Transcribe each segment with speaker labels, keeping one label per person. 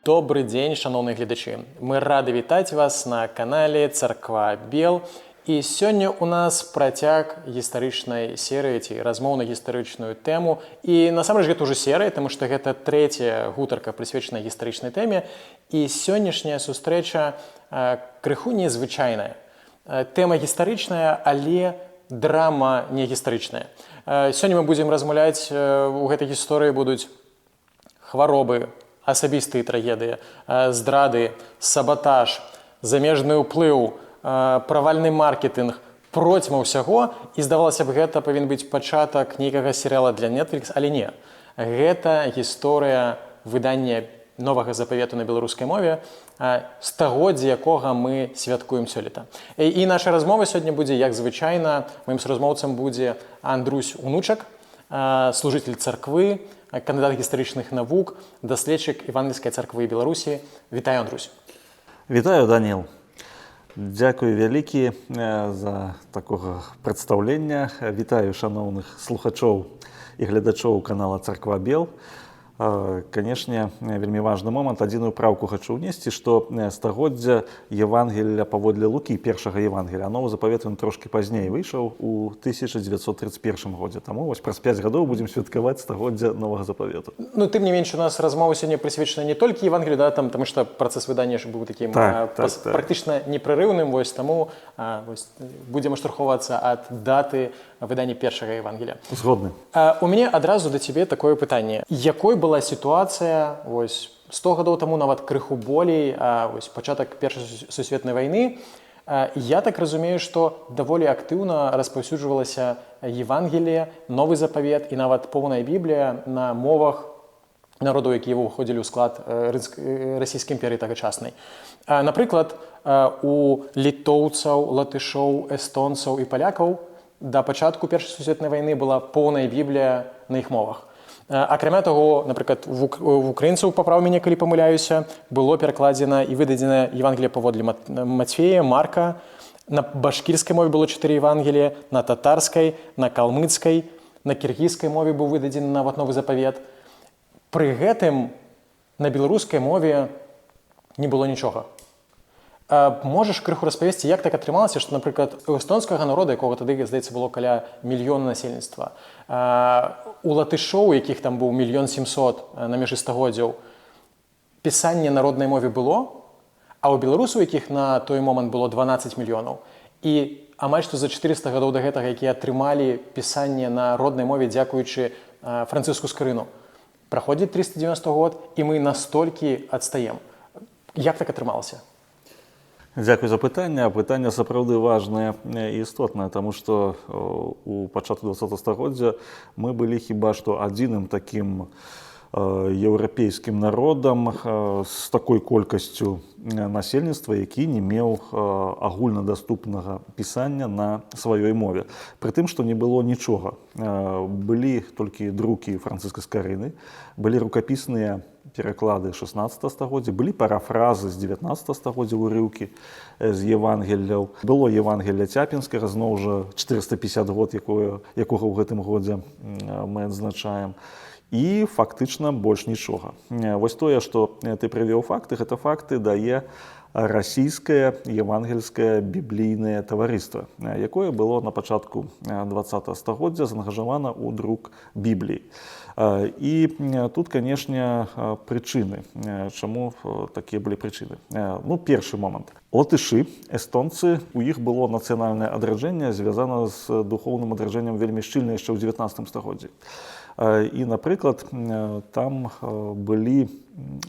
Speaker 1: Добры дзень, шаноўныя гледачы. Мы рады вітаць вас на канале Царква Бел. І сёння у нас працяг гістарычнай серыі ці размоў на гістарычную тэму. І насамрэч гэта ўжо серыя, таму што гэта трэцяя гутарка, прысвечаная гістарычнай тэме. І сённяшняя сустрэча крыху незвычайная. Тэма гістарычная, але драма не гістарычная. Сёння мы будзем размаўляць, у гэтай гісторыі будуць хваробы, асабістыя трагедыі, здрады, сабатаж, замежны ўплыў, правальны маркетынг, процьма ўсяго. І, здавалася б, гэта павінен быць пачатак нейкага серыяла для Netflix, але не. Гэта гісторыя выдання Новага Запавету на беларускай мове, стагоддзе якога мы святкуем сёлета. І наша размова сёння будзе, як звычайна, маім суразмоўцам будзе Андрусь Унучак, служитель царквы, кандыдат гістарычных навук, даследчык Евангельскай царквы Беларусі. Вітаю, Андрусь.
Speaker 2: Вітаю, Даніл. Дзякуй вялікі за такога прадстаўлення. Вітаю шаноўных слухачоў і гледачоў канала Царква Бел. Канешне, вельмі важны момант. Адзіную праўку хачу ўнесці, што стагоддзя Евангелля паводле Лукі, першага Евангеля, а Новы Запавет, ён трошкі пазней выйшаў, у 1931 годзе. Таму вось праз 5 гадоў будзем святкаваць стагоддзя Новага Запавету.
Speaker 1: Ну, тым не менш, у нас размова сёння прысвечана не толькі Евангелію, да, там, таму што працэс выдання ж быў такім практычна непрерыўным, вось таму вось, будзем штурхоўвацца ад даты выдання першага Евангеля.
Speaker 2: Згодны.
Speaker 1: У мяне адразу да цябе такое пытанне. Якой была сітуацыя вось 100 гадоў таму, нават крыху болей, вось пачатак Першай сусветнай вайны? Я так разумею, што даволі актыўна распаўсюджвалася Евангелие, Новы Запавет і нават поўная Біблія на мовах народаў, якія ўваходзілі ў склад Расійскай імперыі тагачаснай. Напрыклад, у літоўцаў, латышоў, эстонцаў і палякаў да пачатку Першай сусветнай вайны была поўная Біблія на іх мовах. Акрамя таго, напрыклад, в украінцаў, папраў мяне, калі памыляюся, было перакладзена і выдадзена Евангелие паводле Мацвея, Марка, на башкірскай мове было чатыры Евангелія, на татарскай, на калмыцкай, на кіргізскай мове быў выдадзены нават Новы Запавет. Пры гэтым на беларускай мове не было нічога. Можаш крыху распавесці, як так атрымалася, што, напрыклад, у эстонскага народа, якога тады, здаецца, было каля мільёна насельніцтва, у латышоў, якіх там быў 1 700 000 на мяжы стагоддзяў, пісанне на роднай мове было, а ў беларусаў, якіх на той момант было 12 мільёнаў, і амаль што за 400 гадоў да гэтага, якія атрымалі пісанне на роднай мове дзякуючы Францыску Скарыну, праходзіць 390 год, і мы настолькі адстаем. Як так атрымалася?
Speaker 2: Дзякуй за пытанне. Пытанне сапраўды важнае і істотнае, таму што у пачатку 20 стагоддзя мы былі хіба што адзіным такім еўрапейскім народам з такой колькасцю насельніцтва, які не меў агульнадаступнага пісання на сваёй мове. Прытым, што не было нічога. Былі толькі друкі Францыска Скарыны, былі рукапісныя пераклады 16 стагоддзя, былі парафразы з 19 стагоддзя, урыўкі з Евангелляў. Было Евангелля Цяпінскага, зноў жа 450 год якога ў гэтым годзе мы адзначаем. І фактычна больш нічога. Вось тое, што ты прывёў факты, гэта факты дае Расійскае евангельскае біблійнае таварыства, якое было на пачатку 20 стагоддзя заангажавана ў друк Бібліі. І тут, канешне, прычыны. Чаму такія былі прычыны? Ну, першы момант. Латышы, эстонцы, у іх было нацыянальнае адраджэнне, звязана з духоўным адраджэннем, вельмі шчыльна яшчэ ў 19 стагоддзі. І, напрыклад, там былі,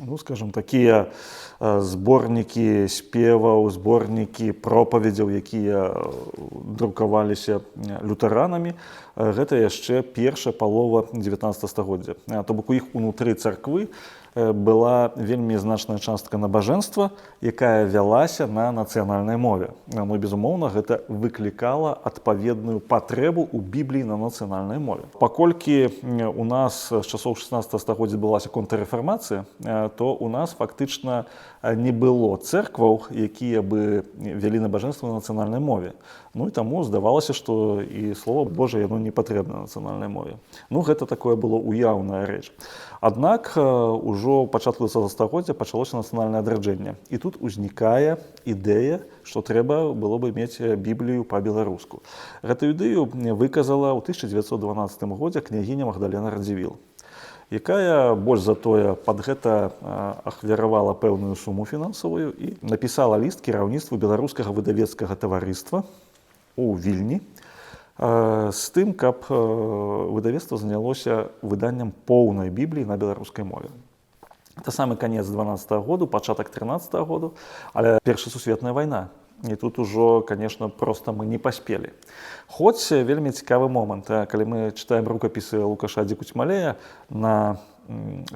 Speaker 2: ну, скажем, такія зборнікі спеваў, зборнікі пропаведзяў, якія друкаваліся лютэранамі. Гэта яшчэ першая палова 19 стагоддзя. То бок у іх унутры царквы была вельмі значная частка набажэнства, якая вялася на нацыянальнай мове. Ну, безумоўна, гэта выклікала адпаведную патрэбу ў Бібліі на нацыянальнай мове. Паколькі у нас з часоў 16 стагоддзя адбылася контррэфармацыя, то у нас фактычна не было цэркваў, якія бы вялі набажэнства на нацыянальнай мове. Ну і таму здавалася, што і слова Божае, яно не патрэбна нацыянальнай мове. Ну, гэта такое было уяўная рэч. Аднак ужо ў пачатку 20 стагоддзя пачалося нацыянальнае адраджэнне. І тут узнікае ідэя, што трэба было бы мець Біблію па-беларуску. Гэтую ідэю выказала ў 1912 годзе княгіня Магдалена Радзівіл, якая больш за тое пад гэта ахвяравала пэўную суму фінансавую і напісала ліст кіраўніцтву беларускага выдавецкага таварыства у Вільні з тым, каб выдавецтва занялося выданнем поўнай Бібліі на беларускай мове. Это самы канец 12 -го году, пачатак 13 -го году, але Першая сусветная вайна. І тут ужо, конечно, просто мы не паспелі. Хоць вельмі цікавы момант, калі мы чытаем рукапісы Лукаша Дзекуць-Малея на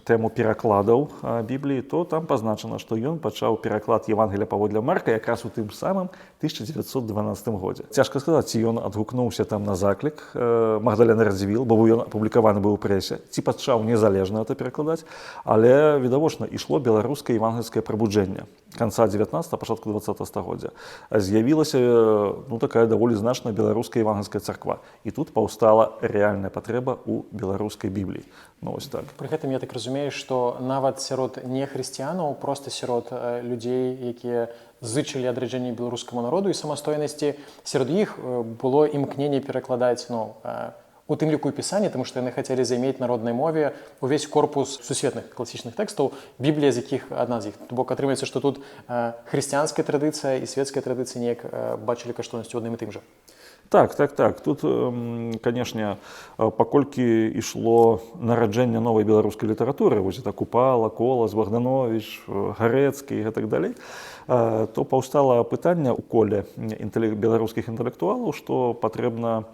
Speaker 2: тэму перакладаў Бібліі, то там пазначана, што ён пачаў пераклад Евангеля паводле Марка якраз у тым самым 1912 годзе. Цяжка сказаць, ці ён адгукнуўся там на заклік Магдалены Радзівіл, бо ён апублікаваны быў у прэсе, ці пачаў незалежна это перакладаць, але відавочна, ішло беларускае евангельскае прабуджэнне канца 19, пачатку 20 стагоддзя. З'явілася, ну, такая даволі значная беларуская евангельская царква. І тут паўстала рэальная патрэба ў беларускай Бібліі. Ну, ось так.
Speaker 1: Пры гэтым я так разумею, што нават сярод нехрысціянаў, проста сярод людзей, якія зычылі адраджэння беларускаму народу і самастойнасці, сярод іх было імкненне перакладаць, ну, у тым ліку і пісанне, таму што яны хацелі займець на роднай мове увесь корпус сусветных класічных тэкстаў, Біблія з якіх адна з іх. То бок атрымаецца, што тут хрысціянская традыцыя і светская традыцыя неяк бачылі каштоўнасць у адным і тым жа.
Speaker 2: Так. Тут, канешне, паколькі ішло нараджэнне новай беларускай літаратуры, вось это Купала, Колас, Багдановіч, Гарэцкі і гэтак далей, то паўстала пытанне ў коле беларускіх інтэлектуалаў, што патрэбна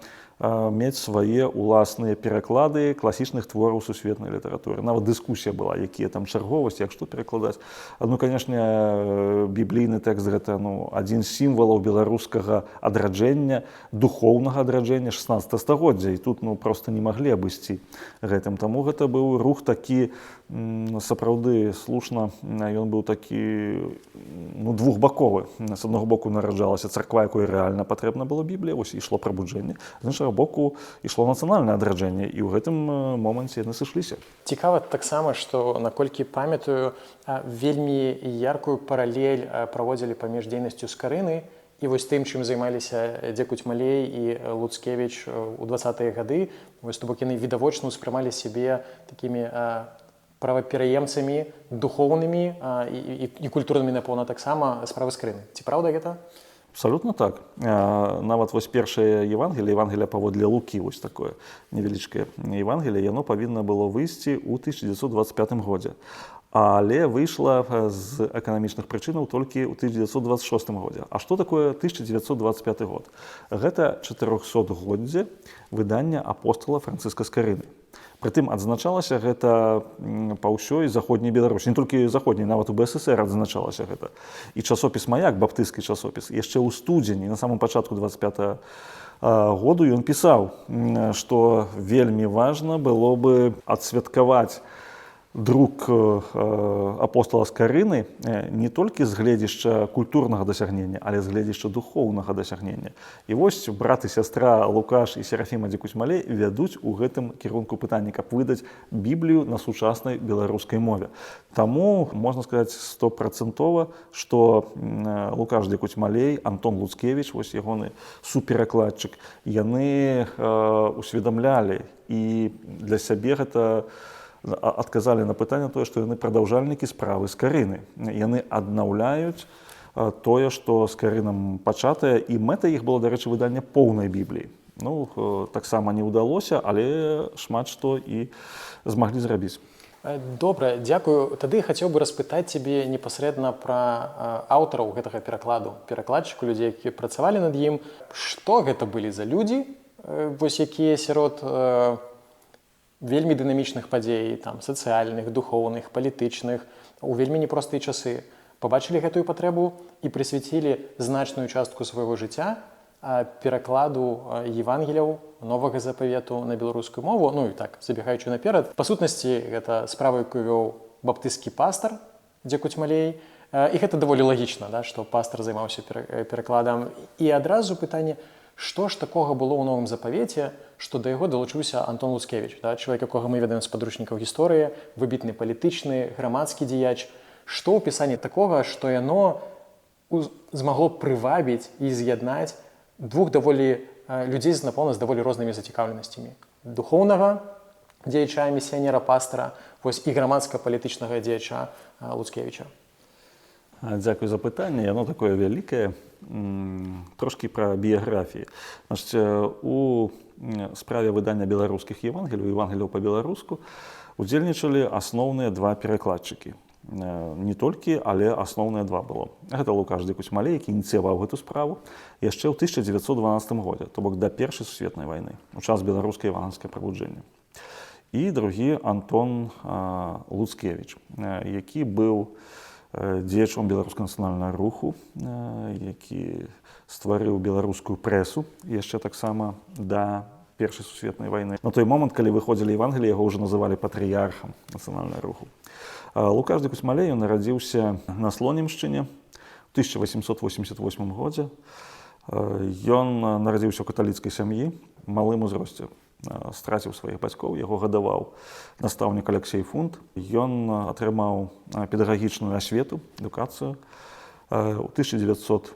Speaker 2: мець свае ўласныя пераклады класічных твораў сусветнай літаратуры. Нават дыскусія была, якія там чарговасць, як што перакладаць. Ну, канешне, біблійны тэкст гэта, ну, адзін з сімвалаў беларускага адраджэння, духоўнага адраджэння 16 стагоддзя. І тут, ну, просто не маглі абысці гэтым. Таму гэта быў рух такі, сапраўды слушна, ён быў такі, ну, двухбаковы. З аднаго боку нараджалася царква, якой рэальна патрэбна было Біблія, ось ішло прабуджэнне. З іншага боку ішло нацыянальнае адраджэнне, і ў гэтым моманце яны сышліся.
Speaker 1: Цікава таксама, што, наколькі памятаю, вельмі яркую паралель праводзілі паміж дзейнасцю Скарыны і вось тым, чым займаліся Дзекуць-Малей і Луцкевіч у 20-е гады. Вось, то бок яны відавочна ўспрымалі сябе такімі правапераемцамі духоўнымі і культурнымі, напэўна, таксама справы Скарыны. Ці праўда гэта?
Speaker 2: Абсалютна так. Нават вось першае Евангелие, Евангелие паводле Лукі, вось такое невялічкае Евангелие, яно павінна было выйсці ў 1925 годзе. Але выйшла з эканамічных прычынаў толькі ў 1926 годзе. А што такое 1925 год? Гэта 400годдзе выдання апостала Францыска Скарыны. Прытым адзначалася гэта па ўсёй заходняй Беларусі, не толькі заходняй, нават у БССР адзначалася гэта. І часопіс «Маяк», баптысцкі часопіс, яшчэ ў студзені, на самым пачатку 25 году ён пісаў, што вельмі важна было бы адсвяткаваць друк апостала Скарыны не толькі з гледзішча культурнага дасягнення, але з гледзішча духоўнага дасягнення. І вось брат і сястра Лукаш і Серафіма Дзекуць-Малей вядуць у гэтым кірунку пытанні, каб выдаць Біблію на сучаснай беларускай мове. Таму можна сказаць стопрацэнтова, што Лукаш Дзекуць-Малей, Антон Луцкевіч, вось ягоны суперакладчык, яны усведамлялі і для сябе гэта адказалі на пытанне тое, што яны прадаўжальнікі справы Скарыны. Яны аднаўляюць тое, што Скарынам пачатае, і мэта іх было, дарэчы, выданне поўнай Бібліі. Ну, таксама не ўдалося, але шмат што і змаглі зрабіць.
Speaker 1: Добра, дзякую. Тады хацеў бы распытаць цябе непасрэдна пра аўтараў гэтага перакладу, перакладчыку, людзей, якія працавалі над ім. Што гэта былі за людзі, вось якія сярод вельмі дынамічных падзей, там, сацыяльных, духоўных, палітычных, у вельмі непростыя часы пабачылі гэтую патрэбу і прысвяцілі значную частку свайго жыцця перакладу Евангеляў, Новага Запавету на беларускую мову. Ну і так, забегаючы наперад, па сутнасці гэта справа, якую вёў баптысцкі пастар Дзекуць-Малей. І гэта даволі лагічна, да, што пастар займаўся перакладам. І адразу пытанне, Што ж такога было ў Новым Запавеце, што да яго далучыўся Антон Луцкевіч, да, чалавек, якога мы ведаем з падручнікаў гісторыі, выбітны палітычны, грамадскі дзеяч? Што ў Пісанні такога, што яно змагло прывабіць і з'яднаць двух даволі людзей, напэўна, з даволі рознымі зацікаўленасцямі: духоўнага дзеяча, місіянера, пастара, вось, і грамадска-палітычнага дзеяча Луцкевіча?
Speaker 2: Дзякуй за пытанне, яно такое вялікае. Трошкі пра біяграфіі. Значыць, у справе выдання беларускіх евангелій, евангелляў па-беларуску, удзельнічалі асноўныя два перакладчыкі. Не толькі, але асноўныя два было. Гэта Лукаш Дзекуць-Малей, які ініцыяваў гэту справу яшчэ ў 1912 годзе, то бок да Першай сусветнай вайны, у час беларускай евангельскае прабуджэння. І другі Антон Луцкевіч, які быў дзеячом беларускага нацыянальнага руху, які стварыў беларускую прэсу яшчэ таксама да Першай сусветнай вайны. На той момант, калі выходзілі Евангелі, яго ўжо называлі патрыярхам нацыянальнага руху. Лукаш Дзекуць-Малей нарадзіўся на Слонімшчыне ў 1888 годзе. Ён нарадзіўся ў каталіцкай сям'і, малым узросце страціў сваіх бацькоў, яго гадаваў настаўнік Алексей Фунт. Ён атрымаў педагагічную асвету, адукацыю. У 1911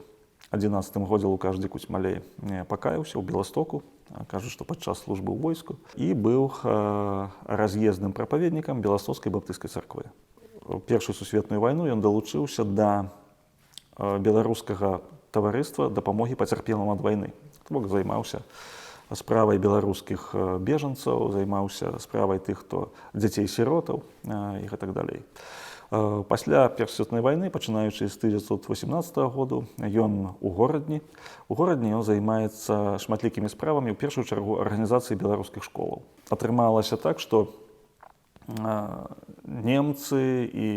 Speaker 2: годзе Лукаш Дзекуць-Малей пакаяўся ў Беластоку, кажуць, што падчас службы ў войску, і быў раз'ездным прапаведнікам Беластоцкай баптысцкай царквы. У Першую сусветную вайну ён далучыўся да беларускага таварыства дапамогі пацярпелым ад вайны. То бок займаўся справай беларускіх бежанцаў, займаўся справай тых, хто дзяцей-сіротаў і гэтак далей. Пасля Першай сусветнай вайны, пачынаючы з 1918 году, ён у Горадні. У Горадні ён займаецца шматлікімі справамі, у першую чаргу арганізацыі беларускіх школаў. Атрымалася так, што немцы і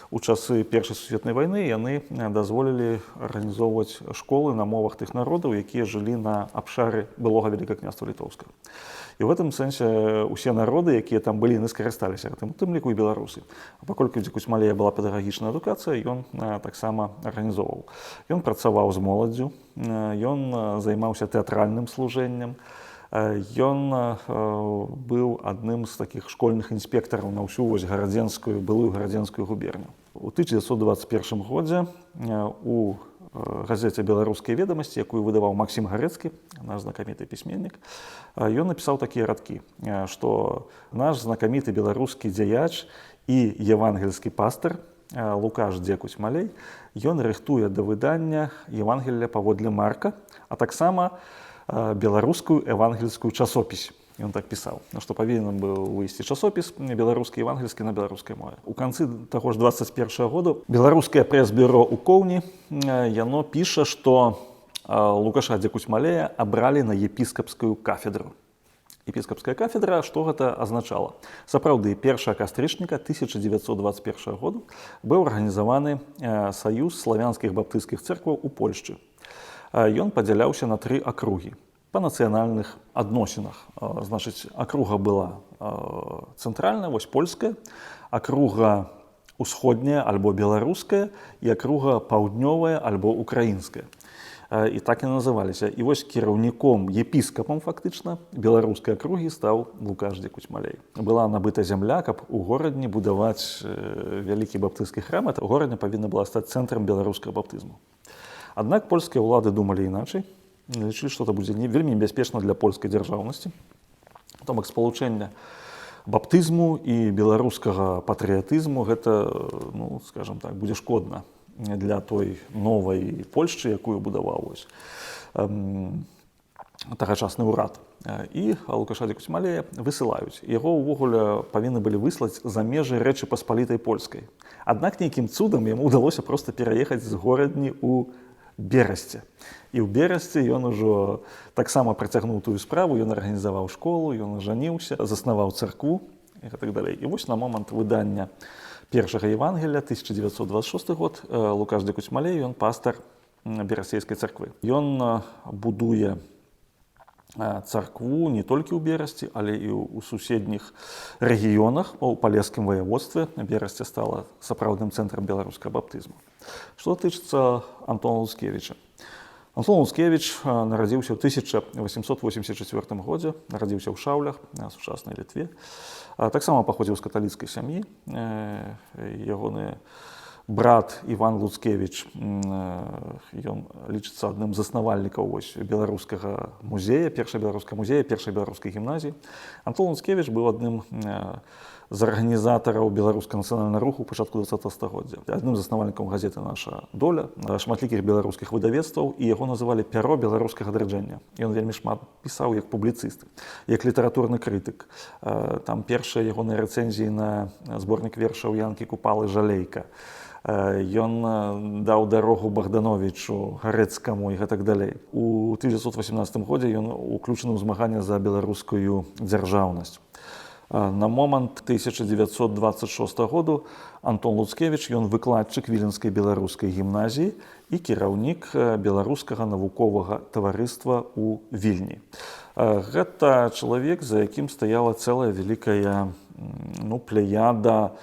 Speaker 2: у часы Першай сусветнай вайны яны дазволілі арганізоўваць школы на мовах тых народаў, якія жылі на абшары былога Вялікага княства Літоўскага. І ў гэтым сэнсе усе народы, якія там былі, яны скарысталіся гэтым, у тым ліку і беларусы. А паколькі ў Дзекуць-Малея была педагагічная адукацыя, ён таксама арганізоўваў. Ён працаваў з моладдзю, ён займаўся тэатральным служэннем, ён быў адным з такіх школьных інспектараў на ўсю вось гарадзенскую, былую Гарадзенскую губерню. У 1921 годзе у газеце «Беларускія ведамасці», якую выдаваў Максім Гарэцкі, наш знакаміты пісьменнік, ён напісаў такія радкі, што наш знакаміты беларускі дзяяч і евангельскі пастар Лукаш Дзекуць-Малей, ён рыхтуе да выдання Евангелля паводле Марка, а таксама беларускую евангельскую часопісь. Ён так пісаў, што павінен быў выйсці часопіс беларускі евангельскі на беларускай мове. У канцы таго ж 21 году беларускае прэс-бюро ў Коўні яно піша, што Лукаша Дзекуць-Малея абралі на епіскапскую кафедру. Епіскапская кафедра, што гэта азначала? Сапраўды, 1 кастрычніка 1921 году быў арганізаваны саюз славянскіх баптысцкіх цэркваў у Польшчы. Ён падзяляўся на тры акругі па нацыянальных адносінах. Значыць, акруга была цэнтральная, вось польская, акруга усходняя альбо беларуская і акруга паўднёвая альбо украінская. І так і называліся. І вось кіраўніком, епіскапам фактычна беларускай акругі стаў Лукаш Дзекуць-Малей. Была набыта зямля, каб у Горадні будаваць вялікі баптысцкі храм. Это Горадня павінна была стаць цэнтрам беларускага баптызму. Аднак польскія ўлады думалі іначай, лічылі, што это будзе не вельмі небяспечна для польскай дзяржаўнасці. То бок спалучэнне баптызму і беларускага патрыятызму гэта, ну, скажем так, будзе шкодна для той новай Польшчы, якую будаваў вось тагачасны ўрад. І Лукаша Дзекуць-Малея высылаюць. Яго ўвогуле павінны былі выслаць за межы Рэчы Паспалітай Польскай. Аднак нейкім цудам яму ўдалося проста пераехаць з Горадні ў Берасце. І ў Берасці ён ужо таксама працягнуў тую справу, ён арганізаваў школу, ён ажаніўся, заснаваў царкву і так далей. І вось на момант выдання першага Евангеля, 1926 год, Лукаш Дзекуць-Малей, ён пастар берасцейскай царквы. Ён будуе царкву не толькі ў Берасці, але і ў суседніх рэгіёнах, у Палескім ваяводстве. Берасце стала сапраўдным цэнтрам беларускага баптызму. Што тычыцца Антона Луцкевіча. Антон Луцкевіч нарадзіўся ў 1884 годзе, нарадзіўся ў Шаўлях на сучаснай Літве. Таксама паходзіў з каталіцкай сям'і. Ягоны брат Іван Луцкевіч, ён лічыцца адным з заснавальнікаў вось беларускага музея, першага беларускага музея, першай беларускай гімназіі. Антон Луцкевіч быў адным з арганізатараў беларускага нацыянальнага руху пачатку 20 стагоддзя, адным з заснавальнікаў газеты «Наша доля», шматлікіх беларускіх выдавецтваў, і яго называлі пяро беларускага адраджэння. Ён вельмі шмат пісаў як публіцыст, як літаратурны крытык. Там першыя ягоныя рэцэнзіі на зборнік вершаў Янкі Купалы «Жалейка». Ён даў дарогу Багдановічу, Гарэцкаму і гэтак далей. У 1918 годзе ён уключаны ў змаганне за беларускую дзяржаўнасць. На момант 1926 году Антон Луцкевіч, ён выкладчык Віленскай беларускай гімназіі і кіраўнік беларускага навуковага таварыства ў Вільні. Гэта чалавек, за якім стаяла цэлая вялікая, ну, плеяда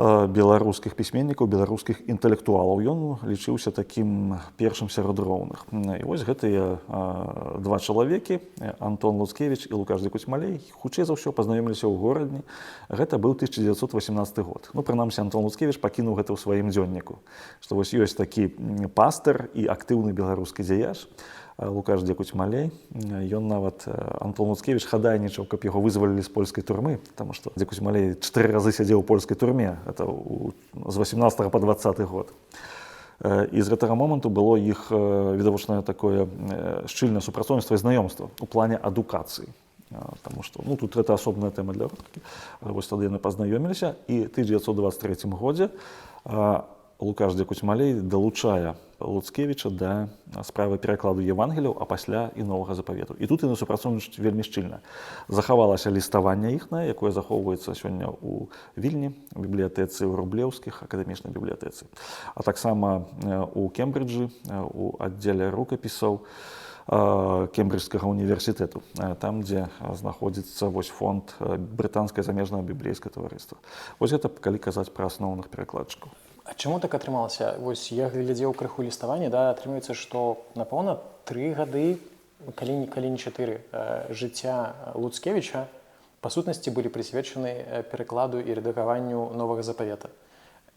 Speaker 2: беларускіх пісьменнікаў, беларускіх інтэлектуалаў. Ён лічыўся такім першым сярод роўных. І вось гэтыя два чалавекі, Антон Луцкевіч і Лукаш Дзекуць-Малей, хутчэй за ўсё пазнаёміліся ў Горадні. Гэта быў 1918 год. Ну, прынамсі, Антон Луцкевіч пакінуў гэта ў сваім дзённіку, што вось ёсць такі пастыр і актыўны беларускі дзеяч Лукаш Дзекуць-Малей. Ён нават, Антон Луцкевіч, хадайнічаў, каб яго вызвалілі з польскай турмы, потому что Дзекуць-Малей чатыры разы сядзеў у польскай турме, это з 18 по 20 год. І з гэтага моманту было іх відавочнае такое шчыльнае супрацоўніцтва і знаёмства у плане адукацыі. Таму што, ну, тут гэта асобная тэма для гутаркі. Вось тады яны пазнаёміліся, і 1923 годзе Лукаш Дзекуць-Малей далучае Луцкевіча да справы перакладу Евангелляў, а пасля і Новага Запавету. І тут яны супрацоўнічаюць вельмі шчыльна. Захавалася ліставанне іхнае, якое захоўваецца сёння ў Вільні, у бібліятэцы Рублеўскіх, акадэмічнай бібліятэцы. А таксама у Кембрыджы, у аддзеле рукапісаў Кембрыджскага універсітэту, там, дзе знаходзіцца вось фонд брытанскае замежнага біблейскае таварыства. Вось гэта калі казаць пра асноўных перакладчыкаў.
Speaker 1: А чаму так атрымалася? Вось я глядзеў крыху ліставанне, да, атрымліваецца, што, напэўна, 3 гады, калі не чатыры, жыцця Луцкевіча па сутнасці былі прысвечаны перакладу і рэдагаванню Новага Запавета.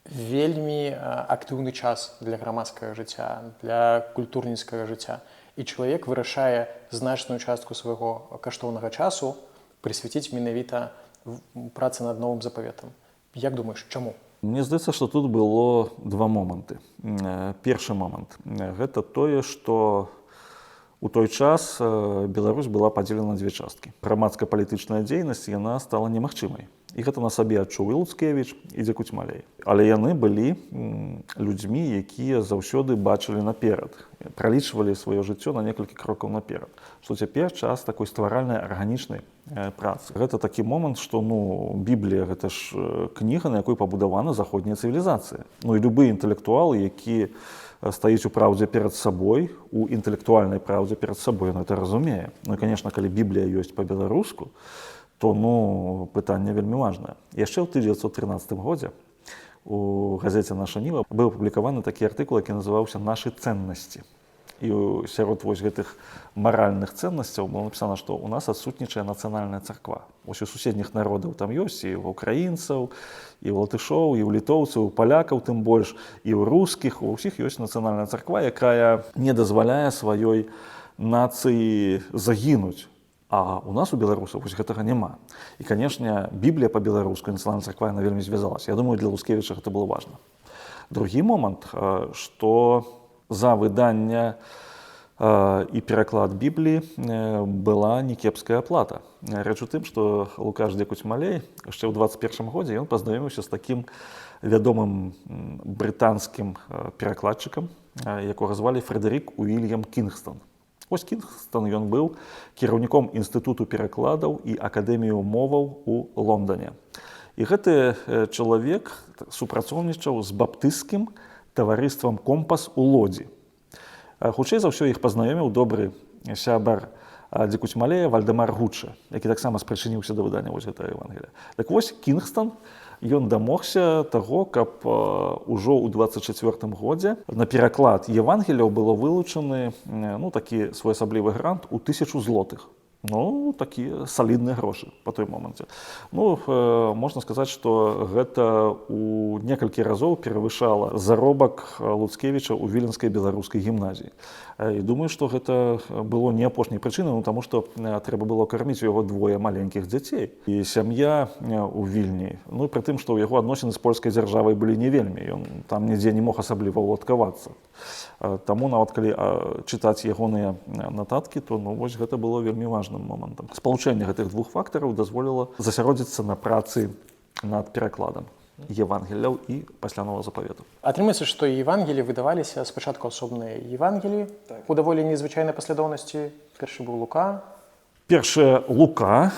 Speaker 1: Вельмі актыўны час для грамадскага жыцця, для культурніцкага жыцця. І чалавек вырашае значную частку свайго каштоўнага часу прысвяціць менавіта працы над Новым Запаветам. Як думаеш, чаму?
Speaker 2: Мне здаецца, што тут было два моманты. Першы момант — гэта тое, што у той час Беларусь была падзелена на дзве часткі. Грамадска-палітычная дзейнасць, яна стала немагчымай. І гэта на сабе адчуў і Луцкевіч, і Дзекуць-Малей. Але яны былі людзьмі, якія заўсёды бачылі наперад, пралічвалі сваё жыццё на некалькі крокаў наперад. Што цяпер час такой стваральнай арганічнай працы. Гэта такі момант, што, ну, Біблія — гэта ж кніга, на якой пабудавана заходняя цывілізацыя. Ну і любы інтэлектуал, які стаіць у праўдзе перад сабой, у інтэлектуальнай праўдзе перад сабой, ён это разумее. Ну і, конечно, калі Біблія ёсць па-беларуску, то, ну, пытанне вельмі важнае. Яшчэ ў 1913 годзе у газеце «Наша Ніва» быў апублікаваны такі артыкул, які называўся «Наши ценности». І сярод вось гэтых маральных ценнасцяў было напісана, што у нас адсутнічае нацыянальная царква. Вось у суседніх народаў там ёсць, і ў украінцаў, і ў латышоў, і ў літоўцаў, у палякаў тым больш, і ў рускіх, у ўсіх ёсць нацыянальная царква, якая не дазваляе сваёй нацыі загінуць. А у нас, у беларусаў, вось гэтага няма. І, канешне, Біблія па-беларуску, нацыянальная царква, яна вельмі звязалася. Я думаю, для Луцкевіча гэта было важна. Другі момант, што за выданне і пераклад Бібліі была някепская аплата. Рэч у тым, што Лукаш Дзекуць-Малей яшчэ ў 21 годзе ён пазнаёміўся з такім вядомым брытанскім перакладчыкам, якога звалі Фрэдэрік Уільям Кінгстон. Вось Кінгстон, ён быў кіраўніком інстытуту перакладаў і акадэмію моваў у Лондоне. І гэты чалавек супрацоўнічаў з баптысцкім таварыствам «Компас» у Лодзі. Хутчэй за ўсё, іх пазнаёміў добры сябар Дзекуць-Малея Вальдемар Гутша, які таксама спрычыніўся да выдання вось гэтага Евангелля. Так вось, Кінгстон, ён дамогся таго, каб ужо ў 24 годзе на пераклад Евангеляў было вылучаны, ну, такі своеасаблівы грант у 1000 злотых. Ну, такія салідныя грошы по той моманце. Ну, можна сказаць, што гэта у некалькі разоў перавышала заробак Луцкевіча ў Віленскай беларускай гімназіі. І думаю, што гэта было не апошняй прычынай, ну, таму што трэба было карміць, у яго двое маленькіх дзяцей і сям'я у Вільні. Ну, пры тым, што ў яго адносіны з польскай дзяржавай былі не вельмі, ён там нідзе не мог асабліва ўладкавацца. Таму нават калі чытаць ягоныя нататкі, то, ну, вось гэта было вельмі важным момантам. Спалучэнне гэтых двух фактараў дазволіла засяродзіцца на працы над перакладам Евангеляў і пасля Новага Запавету.
Speaker 1: Атрымаецца, што Евангелі выдаваліся спачатку асобныя Евангелі, так, у даволі незвычайнай паслядоўнасці. Першы быў Лука.
Speaker 2: Першае Лука,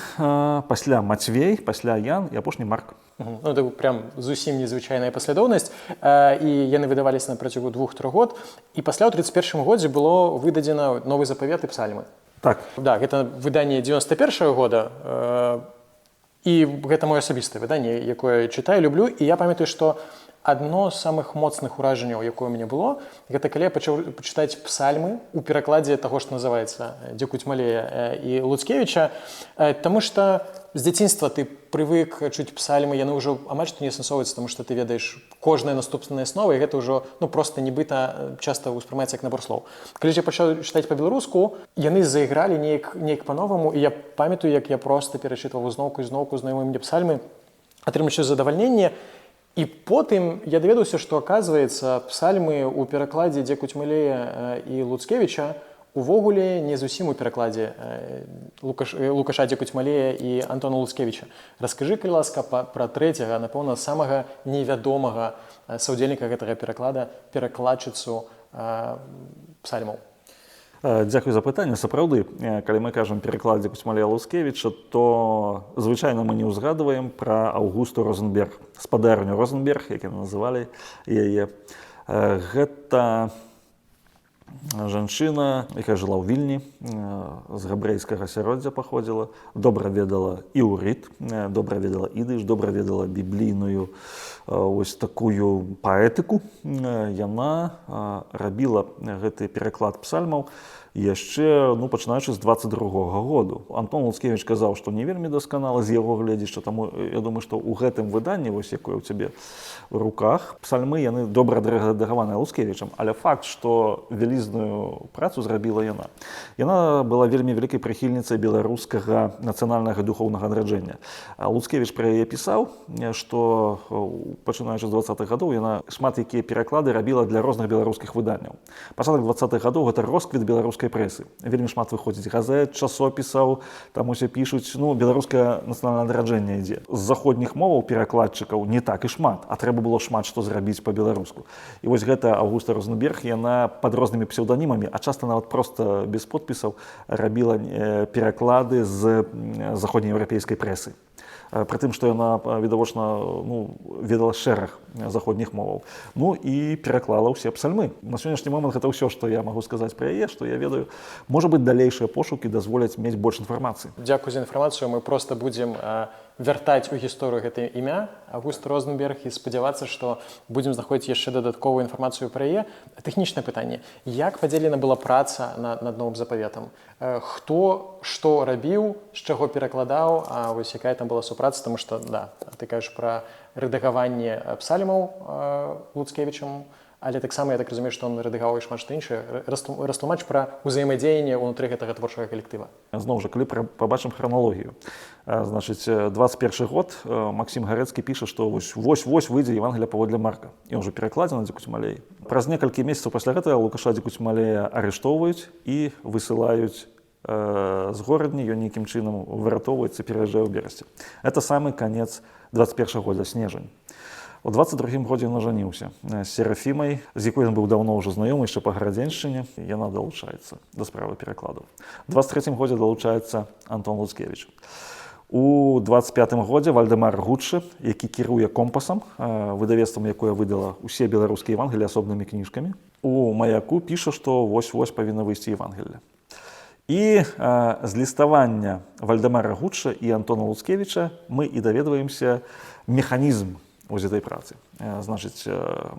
Speaker 2: пасля Мацвей, пасля Ян і апошні Марк.
Speaker 1: Ну, так, прям зусім незвычайная паслядоўнасць, і яны выдаваліся на працягу 2-3 год, і пасля ў 31 годзе было выдадзена Новы Запавет і псальмы.
Speaker 2: Так.
Speaker 1: Да, гэта выданне 91-го года, і гэта маё асабістае выданне, якое чытаю, люблю. І я памятаю, што адно з самых моцных уражанняў, якое у мяне было, гэта калі я пачаў пачытаць псальмы у перакладзе таго, што называецца Дзекуць-Малея і Луцкевіча. Таму што з дзяцінства ты прывык чуць псальмы, яны ўжо амаль што не асэнсоўваюцца, таму што ты ведаеш кожнае наступнае слова, і гэта ўжо, ну, просто нібыта часта ўспрымаецца як набор слоў. Калі ж я пачаў чытаць па-беларуску, яны зайгралі неяк па-новаму, і я памятаю, як я просто перачытваў зноўку і зноўку знаёмыя мне псальмы, атрымліваючы задавальненне. І потым я даведаўся, што, оказывается, псальмы ў перакладзе Дзекуць-Малея і Луцкевіча увогуле не зусім у перакладзе Лукаша Дзекуць-Малея і Антона Луцкевіча. Раскажы, калі ласка, пра трэцяга, напэўна, самага невядомага саўдзельніка гэтага пераклада, перакладчыцу псальмаў.
Speaker 2: Дзякуй за пытанне. Сапраўды, калі мы кажам пераклад Дзекуць-Малея, Луцкевіча, то звычайна мы не ўзгадваем пра Аўгусту Розенберг, спадарню Розенберг, як яны называлі яе. Гэта жанчына, якая жыла ў Вільні, з габрэйскага асяроддзя паходзіла, добра ведала іўрыт, добра ведала ідыш, добра ведала біблійную ось такую паэтыку. Яна рабіла гэты пераклад псальмаў яшчэ, ну, пачынаючы з 22 году. Антон Луцкевіч казаў, што не вельмі дасканала з яго гледзішча, таму я думаю, што ў гэтым выданні, вось якое ў цябе ў руках, псальмы, яны добра адрэдагаваныя Луцкевічам, але факт, што вялізную працу зрабіла яна. Яна была вельмі вялікай прыхільніцай беларускага нацыянальнага духоўнага адраджэння. Луцкевіч пра яе пісаў, што, пачынаючы з 20-х гадоў, яна шмат якія пераклады рабіла для розных беларускіх выданняў. Пачатак 20-х гадоў — гэта росквіт беларускай прэсы. Вельмі шмат выходзіць газет, часопісаў, там усе пішуць, ну, беларускае нацыянальнае адраджэнне ідзе. З заходніх моваў перакладчыкаў не так і шмат, а трэба было шмат што зрабіць па-беларуску. І вось гэта Аўгуста Розенберг, яна пад рознымі псеўданімамі, а часта нават проста без подпісаў, рабіла пераклады з заходнееўрапейскай прэсы. Пры тым, што яна відавочна, ну, ведала шэраг заходніх моваў. Ну і пераклала ўсе псальмы. На сённяшні момант гэта ўсё, што я магу сказаць пра яе, што я ведаю. Можа быць, далейшыя пошукі дазволяць мець больш інфармацыі.
Speaker 1: Дзякуй за інфармацыю. Мы просто будзем вяртаць у гісторыю гэта імя Аўгуст Розенберг і спадзявацца, што будзем знаходзіць яшчэ дадатковую інфармацыю пра яе. Тэхнічнае пытанне. Як падзелена была праца над Новым Запаветам? Хто што рабіў, з чаго перакладаў, а вось якая там была супраца, таму што, да, ты кажаш пра рэдагаванне псальмаў Луцкевічам, але таксама я так разумею, што он рэдагаваў і шмат што іншае. Растлумач пра ўзаемадзеянне ўнутры гэтага творчага калектыва.
Speaker 2: Зноў жа, калі пабачым храналогію. Значыць, 21 год, Максім Гарэцкі піша, што вось вось вось выйдзе Евангелля паводле Марка. І ўжо перакладзена Дзекуць-Малей. Праз некалькі месяцаў пасля гэтага Лукаша Дзекуць-Малея арыштоўваюць і высылаюць з Горадні, ён нейкім чынам выратоўваецца, пераязджае ў Берасці. Это самы канец 21 года, снежань. У 22 годзе ён ажаніўся з Серафімай, з якой ён быў даўно ўжо знаёмы яшчэ па Гарадзеншчыне. Яна далучаецца да справы перакладаў. У 23 годзе далучаецца Антон Луцкевіч. У 25 годзе Вальдемар Гутшы, які кіруе «Компасам», выдавецтвам, якое выдала ўсе беларускія Евангелі асобнымі кніжкамі, у «Маяку» піша, што вось-вось павінна выйсці Евангелле. І з ліставання Вальдэмара Гутша і Антона Луцкевіча мы і даведваемся механізм вось этой працы. Значыць,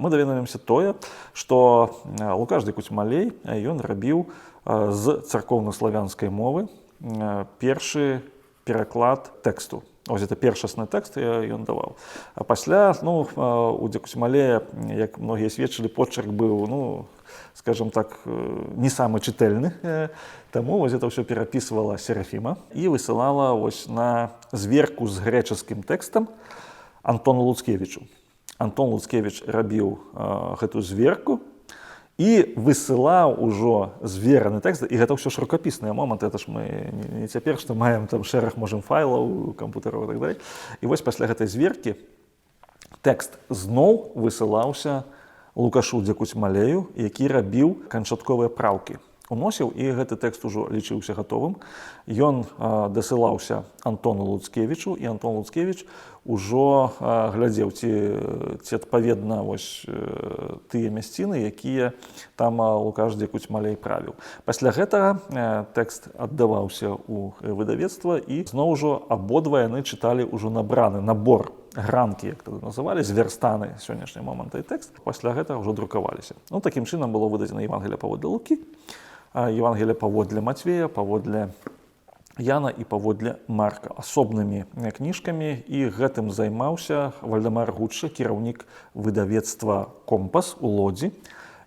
Speaker 2: мы даведаемся тое, што Лукаш Дзекуць-Малей, ён рабіў з царкоўнаславянскай мовы першы пераклад тэксту. Ось это першасны тэкст ён даваў. А пасля, ну, у Дзекуць-Малея, як многія сведчылі, почерк быў, ну, скажем так, не самы чытэльны. Таму вось это ўсё перапісвала Серафіма і высылала вось на зверку з грэчаскім тэкстам Антону Луцкевічу. Антон Луцкевіч рабіў гэту зверку і высылаў ужо звераны тэкст, і гэта ўсё ж рукапісныя моманты, это ж мы не цяпер, што маем там шэраг можам файлаў, кампутараў і так далей. І вось пасля гэтай зверкі тэкст зноў высылаўся Лукашу Дзекуць-Малею, які рабіў канчатковыя праўкі. Уносіў, і гэты тэкст ужо лічыўся гатовым. Ён дасылаўся Антону Луцкевічу, і Антон Луцкевіч ужо глядзеў, ці адпаведна вось тыя мясціны, якія там Лукаш Дзекуць-Малей правіў. Пасля гэтага тэкст аддаваўся ў выдавецтва, і зноў ужо абодва яны чыталі ўжо набраны набор, гранкі, як тады называлі, зверстаны сённяшні момант і тэкст. Пасля гэтага ўжо друкаваліся. Ну, такім чынам было выдадзена Евангелие паводле Лукі, Евангелие паводле Мацвея, паводле Яна і паводле Марка асобнымі кніжкамі, і гэтым займаўся Вальдэмар Гутша, кіраўнік выдавецтва «Компас» у Лодзі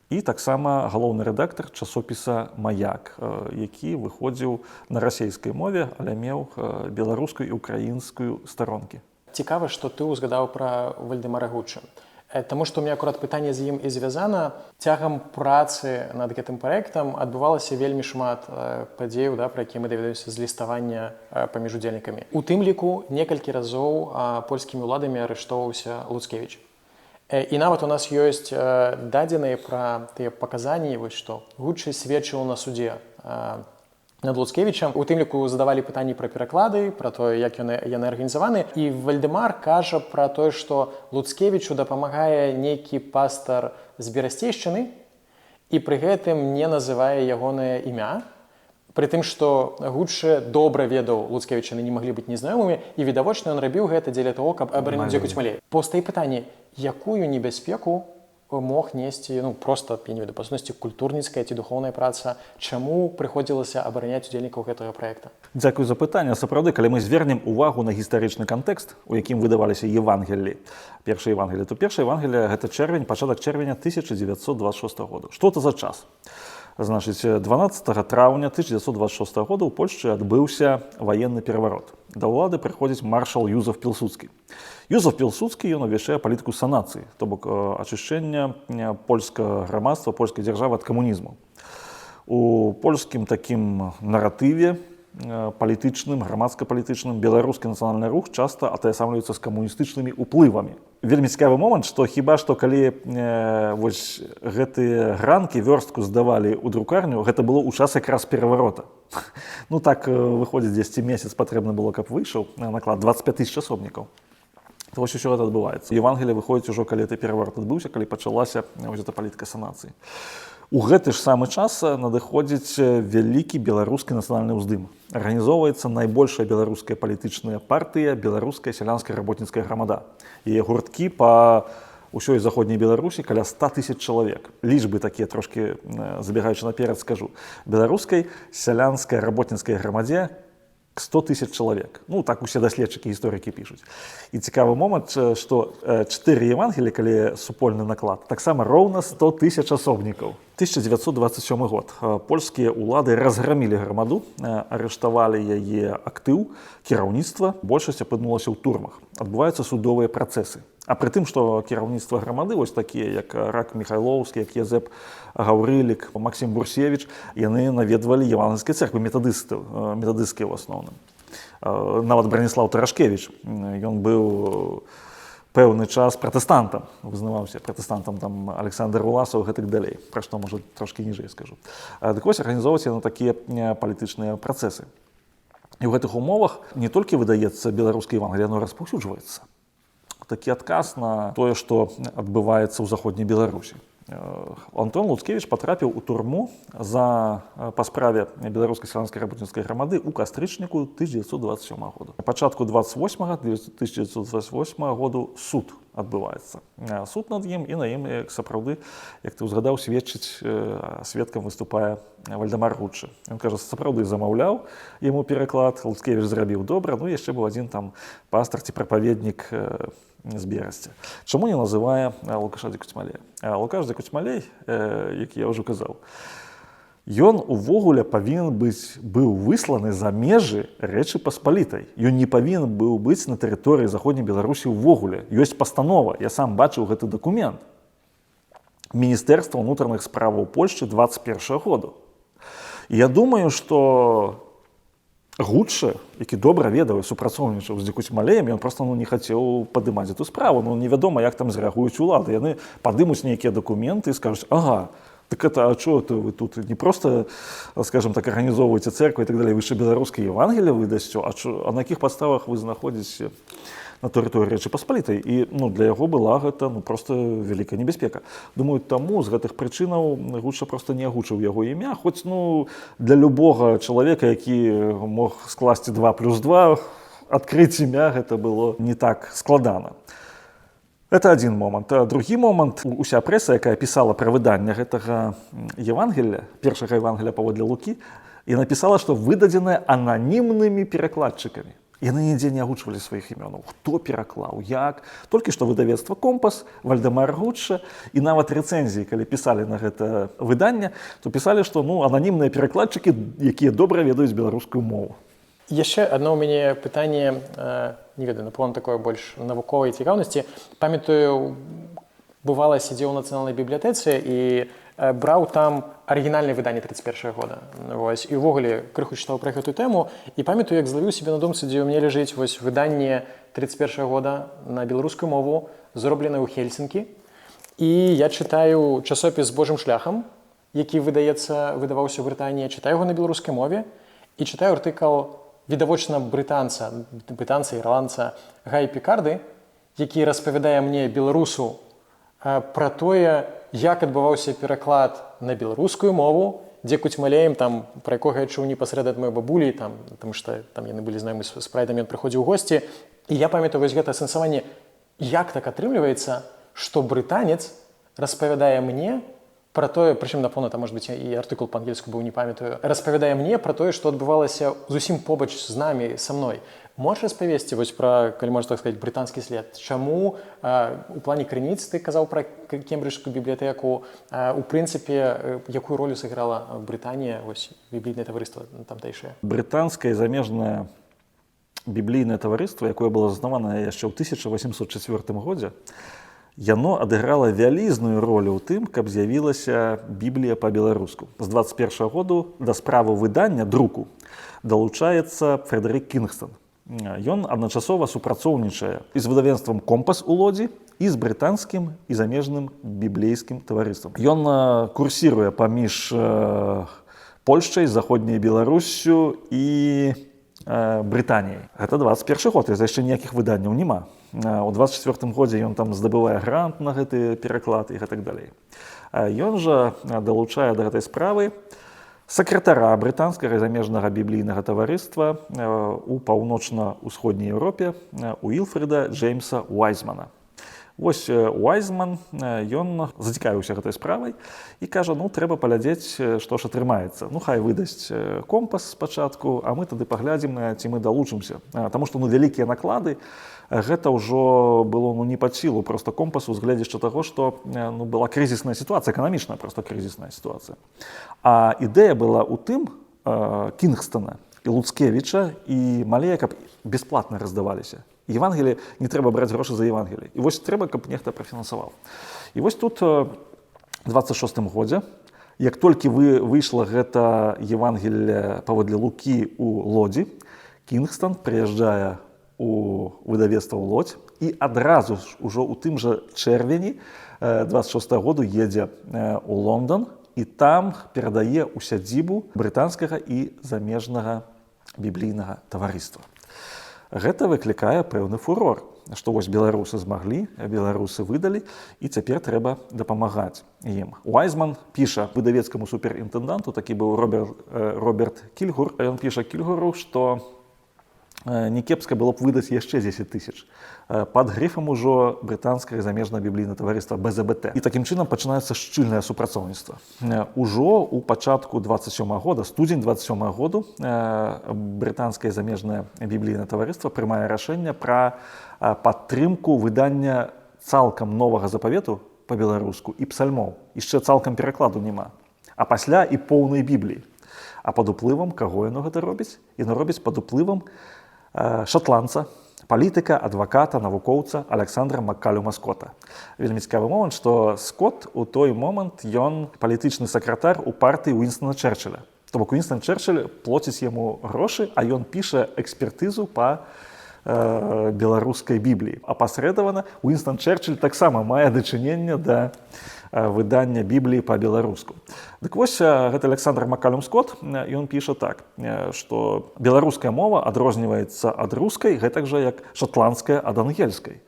Speaker 2: і таксама галоўны рэдактар часопіса «Маяк», які выходзіў на расейскай мове, але меў беларускую і украінскую старонкі.
Speaker 1: Цікава, што ты ўзгадаў пра Вальдэмара Гутча. Таму што ў меня акурат пытанне з ім і звязана. Цягам працы над гэтым праектам адбывалася вельмі шмат падзеяў, да, пра якія мы даведаемся з ліставання паміж удзельнікамі. У тым ліку некалькі разоў польскімі ўладамі арыштоўваўся Луцкевіч. І нават у нас ёсць дадзеныя пра тыя паказанні, вось што Гутчы сведчыў на судзе над Луцкевічам. У тым ліку задавалі пытанні пра пераклады, пра тое, як яны арганізаваны. І Вальдэмар кажа пра тое, што Луцкевічу дапамагае нейкі пастар з Берасцейшчыны, і пры гэтым не называе ягонае імя. Пры тым, што Гутчэ добра ведаў Луцкевіча, яны не маглі быць незнаёмымі, і відавочна, ён рабіў гэта дзеля таго, каб абараніць
Speaker 2: Малей.
Speaker 1: Дзекуць-Малея. Паўстае пытанне, якую небяспеку мог несці, ну, просто, я не ведаю, па сутнасці культурніцкая ці духоўная праца, чаму прыходзілася абараняць удзельнікаў гэтага праекта?
Speaker 2: Дзякуй за пытанне. Сапраўды, калі мы звернем увагу на гістарычны кантэкст, у якім выдаваліся Евангеллі, першае Евангелие, то першае Евангелие — гэта чэрвень, пачатак чэрвеня 1926 года. Што это за час? Значыць, 12 траўня 1926 года ў Польшчы адбыўся ваенны пераварот. Да ўлады прыходзіць маршал Юзаф Пілсудскі. Юзаф Пілсудскі, ён увяшчае палітыку санацыі, то бок ачышчэння польскага грамадства, польскай дзяржавы ад камунізму. У польскім такім наратыве палітычным, грамадска-палітычным беларускі нацыянальны рух часта атаясамліваецца з камуністычнымі ўплывамі. Вельмі цікавы момант, што хіба што калі вось гэтыя гранкі, вёрстку здавалі ў друкарню, гэта было ў час якраз пераварота. Ну так выходзіць, дзесьці месяц патрэбна было, каб выйшаў наклад 25 тысяч асобнікаў. То вось усё гэта адбываецца. Евангелие выходзіць ужо, калі гэты пераварот адбыўся, калі пачалася вось эта палітыка санацыі. У гэты ж самы час надыходзіць вялікі беларускі нацыянальны ўздым. Арганізоўваецца найбольшая беларуская палітычная партыя — Беларуская сялянская работніцкая грамада. Яе гурткі па ўсёй заходняй Беларусі, каля 100 тысяч чалавек. Лічбы такія трошкі забегаючы наперад скажу. Беларускай сялянскай работніцкай грамадзе 100 тысяч чалавек. Ну, так усе даследчыкі, гісторыкі пішуць. І цікавы момант, што чатыры Евангелі, калі супольны наклад, таксама роўна 100 тысяч асобнікаў. 1927 год. Польскія ўлады разграмілі грамаду, арыштавалі яе актыў, кіраўніцтва, большасць апынулася ў турмах. Адбываюцца судовыя працэсы. А пры тым, што кіраўніцтва грамады, вось такія, як Рак Міхайлоўскі, як Язэп Гаўрылік, Максім Бурсевіч, яны наведвалі евангельскія церквы, метадысты, метадысцкія ў асноўным. Нават Браніслаў Тарашкевіч, ён быў пэўны час пратэстантам, вызнаваўся пратэстантам, там Александр Уласаў, гэтак далей, пра што, можа, трошкі ніжэй скажу. Дык вось, арганізоўваць яны такія палітычныя працэсы. І ў гэтых умовах не толькі выдаецца беларускае Евангелие, оно распаўсюджваецца. Такі адказ на тое, што адбываецца ў заходняй Беларусі. Антон Луцкевич патрапіў у турму за па справе беларускай сялянскай работніцкай грамады ў кастрычніку 1927 году. На пачатку 28 1928 году суд адбываецца. Суд над ім, і на ім, як сапраўды, як ты ўзгадаў, сведчыць, сведкам выступае Вальдемар Гутчэ. Ён кажа: сапраўды замаўляў яму пераклад, Луцкевич зрабіў добра, ну, яшчэ быў адзін там пастар ці прапаведнік з Берасця. Чаму не называе Лукаша Дзекуцьмалея? Лукаш Дзекуцьмалей, які я ўжо казаў, ён увогуле павінен быць быў высланы за межы Рэчы Паспалітай. Ён не павінен быў быць на тэрыторыі заходняй Беларусі ўвогуле. Ёсць пастанова, я сам бачыў гэты дакумент. Міністэрства ўнутраных справаў Польшчы 21 году. І я думаю, што Гутчэ, які добра ведаў і супрацоўнічаў з Дзекуцьмалеем, ён просто, ну, не хацеў падымаць эту справу. Ну, невядома, як там зрэагуюць улады. Яны падымуць нейкія дакументы і скажуць: «Ага, так это, а чё это вы тут не просто, скажем так, арганізоўваеце церкву и так далее, вы яшчэ беларускае Евангелие выдасце, а, чо, а на якіх падставах вы знаходзіце на тэрыторыі Рэчы Паспалітай?» І, ну, для яго была гэта, ну, просто вялікая небяспека. Думаю, таму з гэтых прычынаў Гутчэ просто не агучыў яго імя, хоць, ну, для любога чалавека, які мог скласці 2 плюс 2, адкрыць імя гэта было не так складана. Это один момант. А другі момант: уся прэса, якая пісала пра выданне гэтага Евангелля, першага Евангеля паводле Лукі, і напісала, што выдадзеная ананімнымі перакладчыкамі. Яны нідзе не агучвалі сваіх імёнаў, хто пераклаў, як. Толькі што выдавецтва «Компас», Вальдемар Гутчэ, і нават рэцэнзіі, калі пісалі на гэта выданне, то пісалі, што, ну, ананімныя перакладчыкі, якія добра ведаюць беларускую мову.
Speaker 1: Яшчэ адно ў мяне пытанне, не ведаю, напэўна, такое больш навуковай цікаўнасці. Памятаю, бывала, сидзеў у нацыянальнай бібліятэцы і браў там арыгінальнае выданне 31 года. Вось, і ўвогуле крыху чытаў пра гэтую тэму і памятаю, як злавіў сябе на думцы, дзе ў мяне ляжыць вось выданне 31 года на беларускую мову, зробленае ў Хельсінкі. І я чытаю часопіс «Божым шляхам», які выдаецца, выдаваўся ў Брытаніі, чытаю яго на беларускай мове і чытаю артыкул відавочна брытанца, ірландца Гай Пікарды, які распавядае мне, беларусу, пра тое, як адбываўся пераклад на беларускую мову Дзекуцьмалеем, там, пра якога я чуў непасрэдна ад маёй бабулі, там, потому что там яны былі знаёмы з Прайдам, ён прыходзіў у госці. І я памятаю вось гэта асэнсаванне: як так атрымліваецца, што брытанец распавядае мне пра тое, прычым, напэўна, там, может быть, і артыкул па-ангельску быў, не памятаю, распавядае мне пра тое, што адбывалася зусім побач з намі, са мной. Можаш распавесці вось пра, калі можна так сказать, брытанскі след? Чаму у плане крыніц ты казаў пра кембриджскую бібліятэку, у прынцыпе, якую ролю сыграла Брытанія, вось біблійнае таварыства тамтэйшае?
Speaker 2: Брытанскае замежнае біблійнае таварыства, якое было заснаванае яшчэ ў 1804 годзе, яно адыграла вялізную ролю ў тым, каб з'явілася Біблія па-беларуску. З 21 году да справы выдання, друку далучаецца Фредерик Кінгстон. Ён адначасова супрацоўнічае і з выдавецтвам «Компас» у Лодзі, і з брытанскім і замежным біблейскім таварыствам. Ён курсіруе паміж Польшчай, заходняй Беларуссю і Брытаніяй. Гэта 21 год, яшчэ ніякіх выданняў няма. У 24 годзе ён там здабывае грант на гэты пераклад і гэтак далей. Ён жа далучае да гэтай справы сакратара брытанскага замежнага біблійнага таварыства у паўночна-ўсходняй Еўропе Уілфрыда Джеймса Уайзмана. Вось Уайзман, ён зацікавіўся гэтай справай і кажа: «Ну, трэба паглядзець, што ж атрымаецца. Ну, хай выдасць «Компас» спачатку, а мы тады паглядзім, ці мы далучымся». Таму што, ну, вялікія наклады гэта ўжо было, ну, не пад сілу просто «Компасу» з гледзяшча таго, што, ну, была крызісная сітуацыя, эканамічная просто крызісная сітуацыя. А ідэя была ў тым Кінгстона і Луцкевіча і Малея, каб бясплатна раздаваліся Евангелі, не трэба браць грошы за Евангелі. І вось трэба, каб нехта прафінансаваў. І вось тут 26 годзе, як толькі выйшла гэта Евангелле паводле Лукі у Лодзі, Кінгстон прыязджае у выдавецтва ў Лодзь і адразу ж ужо ў тым жа чэрвені 26 году едзе у Лондон і там перадае ў сядзібу брытанскага і замежнага біблійнага таварыства. Гэта выклікае пэўны фурор. Што вось беларусы змаглі, беларусы выдалі, і цяпер трэба дапамагаць ім. Уайзман піша выдавецкаму суперінтенданту, такі быў Роберт Кільгур, ён піша Кільгуру, што не кепска было б выдаць яшчэ 10 тысяч пад грыфам ужо Брытанскае замежнае біблійнае таварыства, БЗБТ. І такім чынам пачынаецца шчыльнае супрацоўніцтва. Ужо у пачатку 27 года, студзень 27 году, Брытанскае замежнае біблійнае таварыства прымае рашэнне пра падтрымку выдання цалкам Новага Запавету па-беларуску і псальмоў. Яшчэ цалкам перакладу няма. А пасля і поўнай Бібліі. А пад уплывам каго яно гэта робіць? Яно робіць пад уплывам шатландца, палітыка, адваката, навукоўца Александра Маккалюма Скота. Вельмі цікавы момант, што Скот у той момант, ён палітычны сакратар у партыі Уінстона Чэрчыля. То бок Уінстон Чэрчыль плоціць яму грошы, а ён піша экспертызу па беларускай Бібліі. Апасрэдавана Уінстон Чэрчыль таксама мае дачыненне да выдання Бібліі па-беларуску. Дык вось, гэта Александр Маккалюм Скот, ён піша так, што беларуская мова адрозніваецца ад рускай гэтак жа, як шатландская ад ангельскай.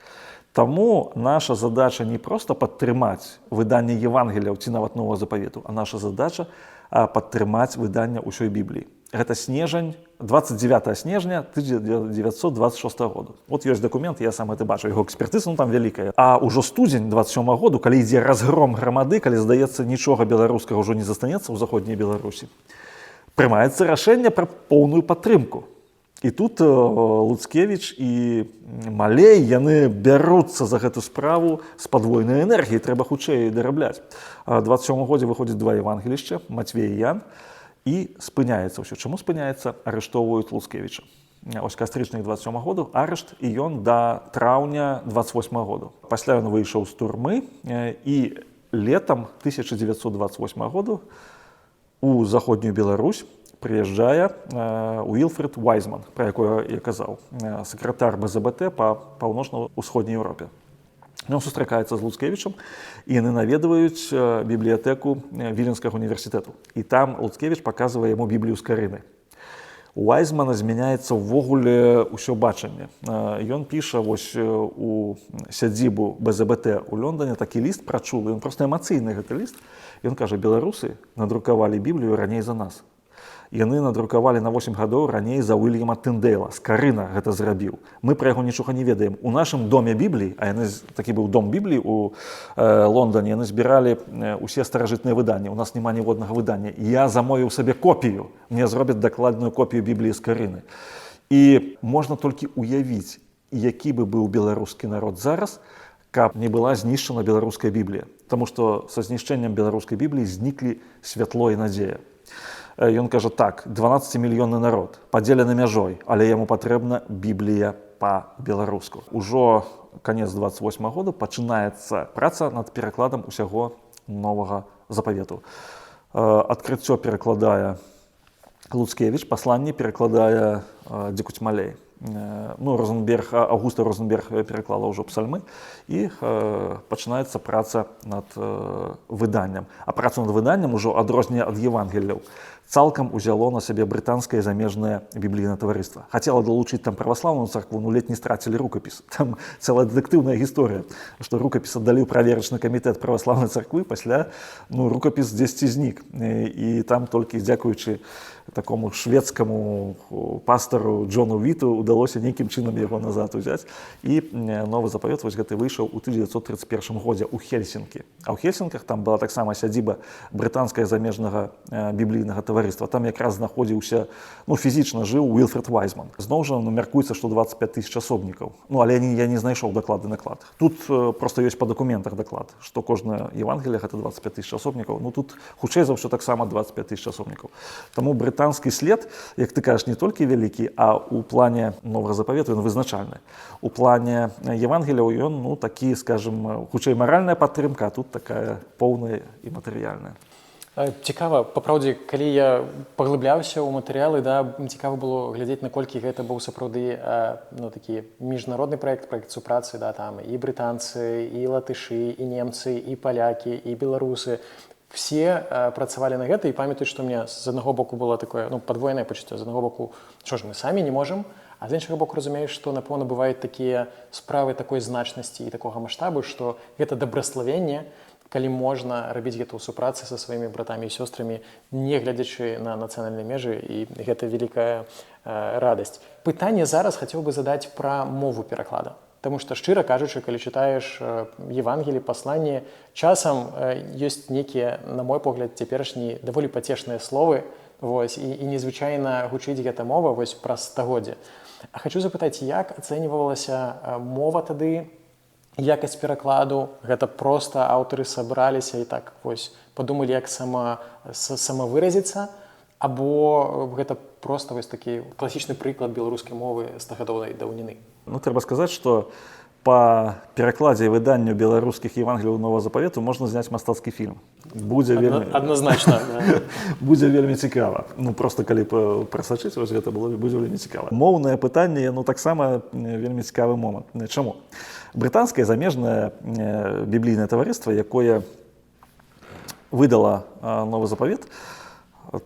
Speaker 2: Таму наша задача не проста падтрымаць выданне Евангеляў ці нават Новага Запавету, а наша задача падтрымаць выданне ўсёй Бібліі. Гэта снежань, 29 снежня 1926 году. Вот ёсць дакумент, я сам это бачу, яго экспертыза, ну, там вялікая. А ўжо студзень 27 году, калі ідзе разгром Грамады, калі, здаецца, нічога беларускага ўжо не застанецца ў заходняй Беларусі, прымаецца рашэнне пра поўную падтрымку. І тут Луцкевіч і Малей, яны бяруцца за гэту справу з падвойнай энергіяй, трэба хутчэй дарабляць. 27 годзе выходзіць два евангелішча, Мацвей і Ян, і спыняецца ўсё. Чаму спыняецца? Арыштоўваюць Луцкевіча. Ось кастрычнік 27 году, арышт, і ён да траўня 28 году. Пасля ён выйшаў з турмы і летам 1928 году у заходнюю Беларусь прыязджае Уілфред Уайзман, пра якое я казаў, сакратар БЗБТ па паўночна-ўсходняй Еўропе. Ён сустракаецца з Луцкевічам, і яны наведваюць бібліятэку Віленскага універсітэту. І там Луцкевіч паказвае яму Біблію Скарыны. У Уайзмана змяняецца ўвогуле ўсё бачанне. Ён піша вось у сядзібу БЗБТ у Лондоне такі ліст прачулы, ён проста эмацыйны, гэты ліст. Ён кажа: «Беларусы надрукавалі Біблію раней за нас. Яны надрукавалі на 8 гадоў раней за Уільяма Тындэйла. Скарына гэта зрабіў. Мы пра яго нічога не ведаем. У нашым доме Бібліі, а яны такі быў дом Бібліі у Лондоне, яны збіралі усе старажытныя выданні. У нас няма ніводнага выдання. Я замовіў сабе копію. Мне зробяць дакладную копію Бібліі Скарыны». І можна толькі уявіць, які бы быў беларускі народ зараз, каб не была знішчана беларуская Біблія. Таму што са знішчэннем беларускай Бібліі зніклі святло і надзея. Ён кажа так: 12-мільённы народ падзелены мяжой, але яму патрэбна Біблія па-беларуску. Ужо канец 28 года, пачынаецца праца над перакладам усяго Новага Запавету. Адкрыццё перакладае Луцкевіч, пасланне перакладае Дзекуць-Малей. Ну, Розенберг, Августа Розенберг пераклала ўжо псальмы, і пачынаецца праца над выданнем. А працу над выданнем ужо, адрозненне ад Евангелляў, цалкам узяло на сябе Брытанскае замежнае біблійнае таварыства. Хацела далучыць там праваслаўную царкву, ну, ледзь не страцілі рукапіс. Там цэлая дэтэктыўная гісторыя, што рукапіс аддалі ў праверачны камітэт праваслаўнай царквы, пасля, ну, рукапіс дзесьці знік. І там толькі дзякуючы такому шведскаму пастару Джону Віту удалося нейкім чынам яго назад узяць. І Новы Запавет вось гэты выйшаў у 1931 годзе ў Хельсінкі. А ў Хельсінках там была таксама сядзіба Брытанскага замежнага біблійнага таварыства. Там якраз знаходзіўся, ну, фізічна жыў Уілфред Вайзман. Зноў жа, ну, мяркуецца, што 25 тысяч асобнікаў. Ну, але я не знайшоў даклады наклад. Тут просто ёсць па дакументах даклад, што кожная Евангелие гэта 25 тысяч асобнікаў. Ну, тут хутчэй за ўсё таксама 25 тысяч асобнікаў. Таму брытанскі след, як ты кажаш, не толькі вялікі, а у плане Новага Запавету ён вызначальны. У плане Евангеляў ён, ну, такі, скажем, хутчэй маральная падтрымка, а тут такая поўная і матэрыяльная.
Speaker 1: Цікава, па праўдзе, калі я паглыбляўся ў матэрыялы, да, цікава было глядзець, наколькі гэта быў сапраўды ну, такі міжнародны праект, праект супрацы, да, там і брытанцы, і латышы, і немцы, і палякі, і беларусы. Все працавалі на гэта. І памятаю, што у меня з аднаго боку было такое, ну, падвоенае пачуццё. З аднаго боку, що ж мы самі не можам, А з іншага боку разумееш, што, напэўна, бываюць такія справы такой значнасці і такога маштабу, што гэта дабраславенне, калі можна рабіць гэта ў супрацы са сваімі братамі і сёстрамі, не гледзячы на нацыянальныя межы, і гэта вялікая радасць. Пытанне зараз хацеў бы задаць пра мову пераклада. Таму што, шчыра кажучы, калі чытаеш Евангелі, пасланні, часам ёсць нейкія, на мой погляд, цяперашні даволі пацешныя словы, вось, і незвычайна гучыць гэта мова вось праз стагоддзе. А хачу запытаць, як ацэньвалася мова тады, якасць перакладу? Гэта проста аўтары сабраліся і так вось падумалі, як самавыразіцца, або гэта проста вось такі класічны прыклад беларускай мовы стагадоўнай даўніны?
Speaker 2: Ну, трэба сказаць, што па перакладзе і выданню беларускіх Евангеліяў Новага Запавету можна зняць мастацкі фільм. Будзе вельмі
Speaker 1: Адназначна, да.
Speaker 2: Будзе вельмі цікава. Ну, просто калі прасачыць, вось гэта было, будзе вельмі цікава. Моўнае пытанне, яно таксама вельмі цікавы момант. Чаму? Брытанскае замежнае біблійнае таварыства, якое выдала Новы Запавет,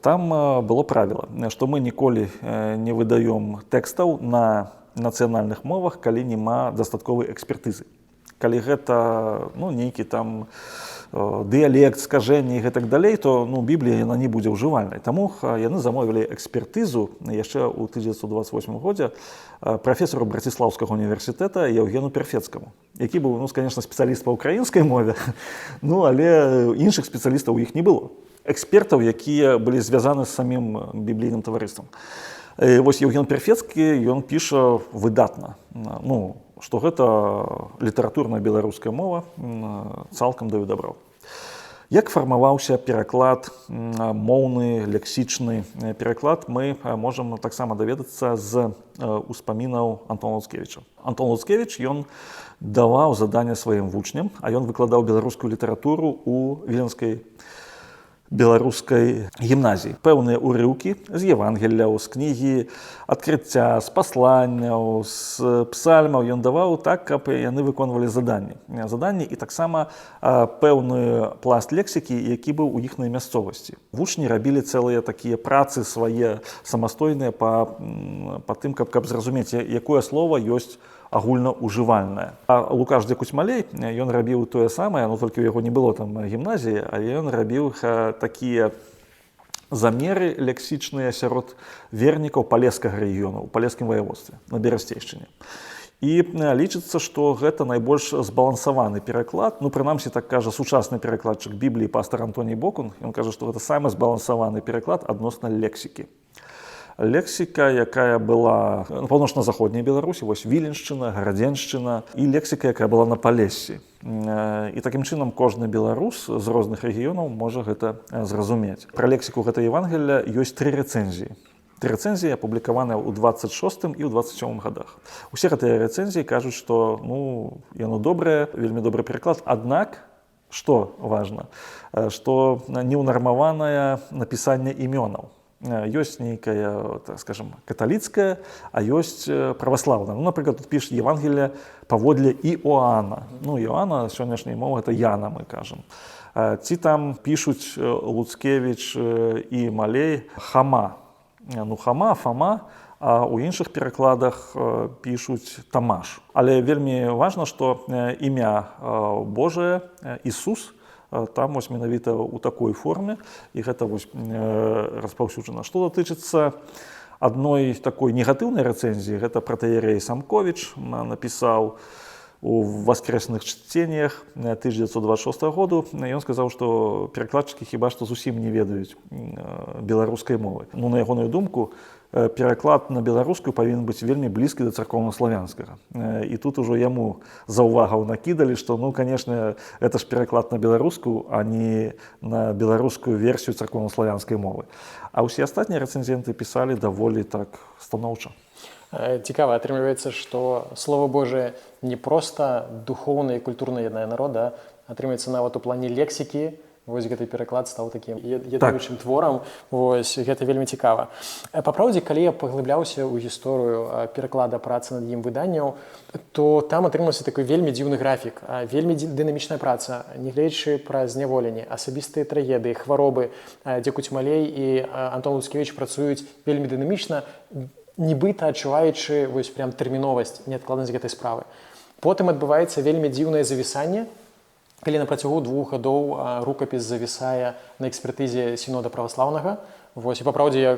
Speaker 2: там было правіла, што мы ніколі не выдаём тэкстаў на нацыянальных мовах, калі няма дастатковай экспертызы. Калі гэта, ну, нейкі там дыялект, скажэнне і гэтак далей, то, ну, Біблія яна не будзе ўжывальнай. Таму яны замовілі экспертызу яшчэ ў 1928 годзе прафесару Браціслаўскага універсітэта Яўгену Перфецкаму, які быў, ну, конечно, спецыяліст па украінскай мове, ну, але іншых спецыялістаў у іх не было. Экспертаў, якія былі звязаны з самім біблійным таварыствам. Вось Яўген Перфецкі, ён піша выдатна, ну, што гэта літаратурная беларуская мова, цалкам даю дабро. Як фармаваўся пераклад, моўны, лексічны пераклад, мы можам таксама даведацца з успамінаў Антона Луцкевіча. Антон Луцкевіч, ён даваў заданне сваім вучням, а ён выкладаў беларускую літаратуру ў віленскай беларускай гімназіі. Пэўныя ўрыўкі з Евангелляў, з кнігі Адкрыцця, з пасланняў, з псальмаў ён даваў так, каб яны выконвалі заданні. Заданні і таксама пэўны пласт лексікі, які быў у іхнай мясцовасці. Вучні рабілі цэлыя такія працы свае самастойныя па тым, каб зразумець, якое слово ёсць агульнаўжывальнае. А Лукаш Дзекуць-Малей, ён рабіў тое самае, но толькі ў яго не было там гімназіі, а ён рабіў такія замеры лексічныя сярод вернікаў палескага рэгіёну, у палескім ваяводстве, на Берасцейшчыне. І лічыцца, што гэта найбольш збалансаваны пераклад. Ну, прынамсі, так кажа сучасны перакладчык Бібліі пастар Антоній Бокун. Ён кажа, што гэта самы збалансаваны пераклад адносна лексікі. Лексіка, якая была на паўночна-заходняй Беларусі, вось Віленшчына, Гарадзеншчына, і лексіка, якая была на Палессі. І такім чынам кожны беларус з розных рэгіёнаў можа гэта зразумець. Пра лексіку гэта Евангелля ёсць тры рэцэнзіі. Тры рэцэнзіі, апублікаваныя ў 26 і ў 27 годах. Усе гэтыя рэцэнзіі кажуць, што, ну, яно добрае, вельмі добры пераклад, аднак, што важна, што неўнармаванае напісанне імёнаў. Ёсць нейкая, так скажем, каталіцкая, а ёсць праваслаўная. Ну, напрыклад, тут піша Евангелие паводле Іоанна. Ну, Іоанна сённяшняй мовы это Яна, мы кажам. Ці там пішуць Луцкевіч і Малей Хама. Ну, Хама, Фама, а ў іншых перакладах пішуць Тамаш. Але вельмі важна, што імя Божае Ісус там вось менавіта ў такой форме, і гэта вось распаўсюджана. Што датычыцца адной такой негатыўнай рэцэнзіі, гэта пратаерэй Самковіч напісаў у «Воскресных чтениях» 1926 году. Ён сказаў, што перакладчыкі хіба што зусім не ведаюць беларускай мовы. Ну, на ягоную думку, пераклад на беларускую павінен быць вельмі блізкі да царкоўнаславянскага. І тут ужо яму заўвагаў накідалі, што, ну, конечно, это ж пераклад на беларускую, а не на беларускую версію царкоўнаславянскай мовы. А ўсе астатнія рэцэнзенты пісалі даволі так станоўча.
Speaker 1: Цікава, атрымліваецца, што Слова Божае не проста духоўна і культурна яднае народ, да? Атрымліваецца, нават у плане лексікі вось гэты пераклад стаў такім яднаючым творам. Вось гэта вельмі цікава. Па праўдзе, калі я паглыбляўся ў гісторыю пераклада, працы над ім, выданняў, то там атрымаўся такой вельмі дзіўны графік, вельмі дынамічная праца, нягледзячы пра зняволенне, асабістыя трагедыі, хваробы, Дзекуць-Малей і Антон Луцкевіч працуюць вельмі дынамічна. Нібыта адчуваючы вось прям тэрміновасць, неадкладнасць гэтай справы. Потым адбываецца вельмі дзіўнае завісанне, калі на працягу 2 гадоў рукапіс завісае на экспертызе сінода праваслаўнага. Вось, і па праўдзе я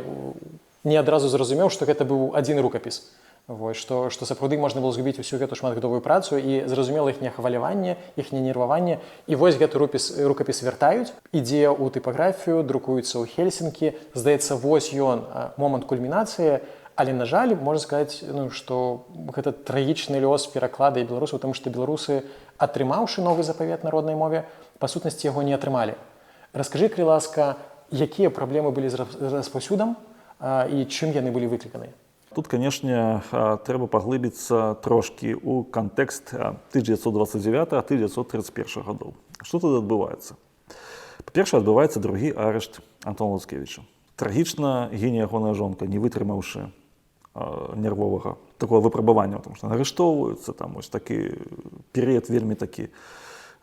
Speaker 1: не адразу зразумеў, што гэта быў адзін рукапіс. Вось, што сапраўды можна было згубіць усю гэту шматгадовую працу, і зразумела іхняе хваляванне, іхняе нерваванне. І вось гэты рукапіс вяртаюць, ідзе ў тыпаграфію, друкуецца ў Хельсінкі. Здаецца, вось ён, момант кульмінацыі, але, на жаль, можна сказаць, ну, што гэта трагічны лёс пераклада і беларусаў, таму што беларусы, атрымаўшы Новы Запавет на роднай мове, па сутнасці яго не атрымалі. Раскажы, калі ласка, якія праблемы былі з распаўсюдам і чым яны былі выкліканыя?
Speaker 2: Тут, канешне, трэба паглыбіцца трошкі ў кантэкст 1929-1931 гадоў. Што тут адбываецца? Па-першае, адбываецца другі арышт Антона Луцкевіча. Трагічна гіне ягоная жонка, не вытрымаўшы нервовага такого выпрабавання, потому что арыштоўваюцца, там ось такі перыяд вельмі такі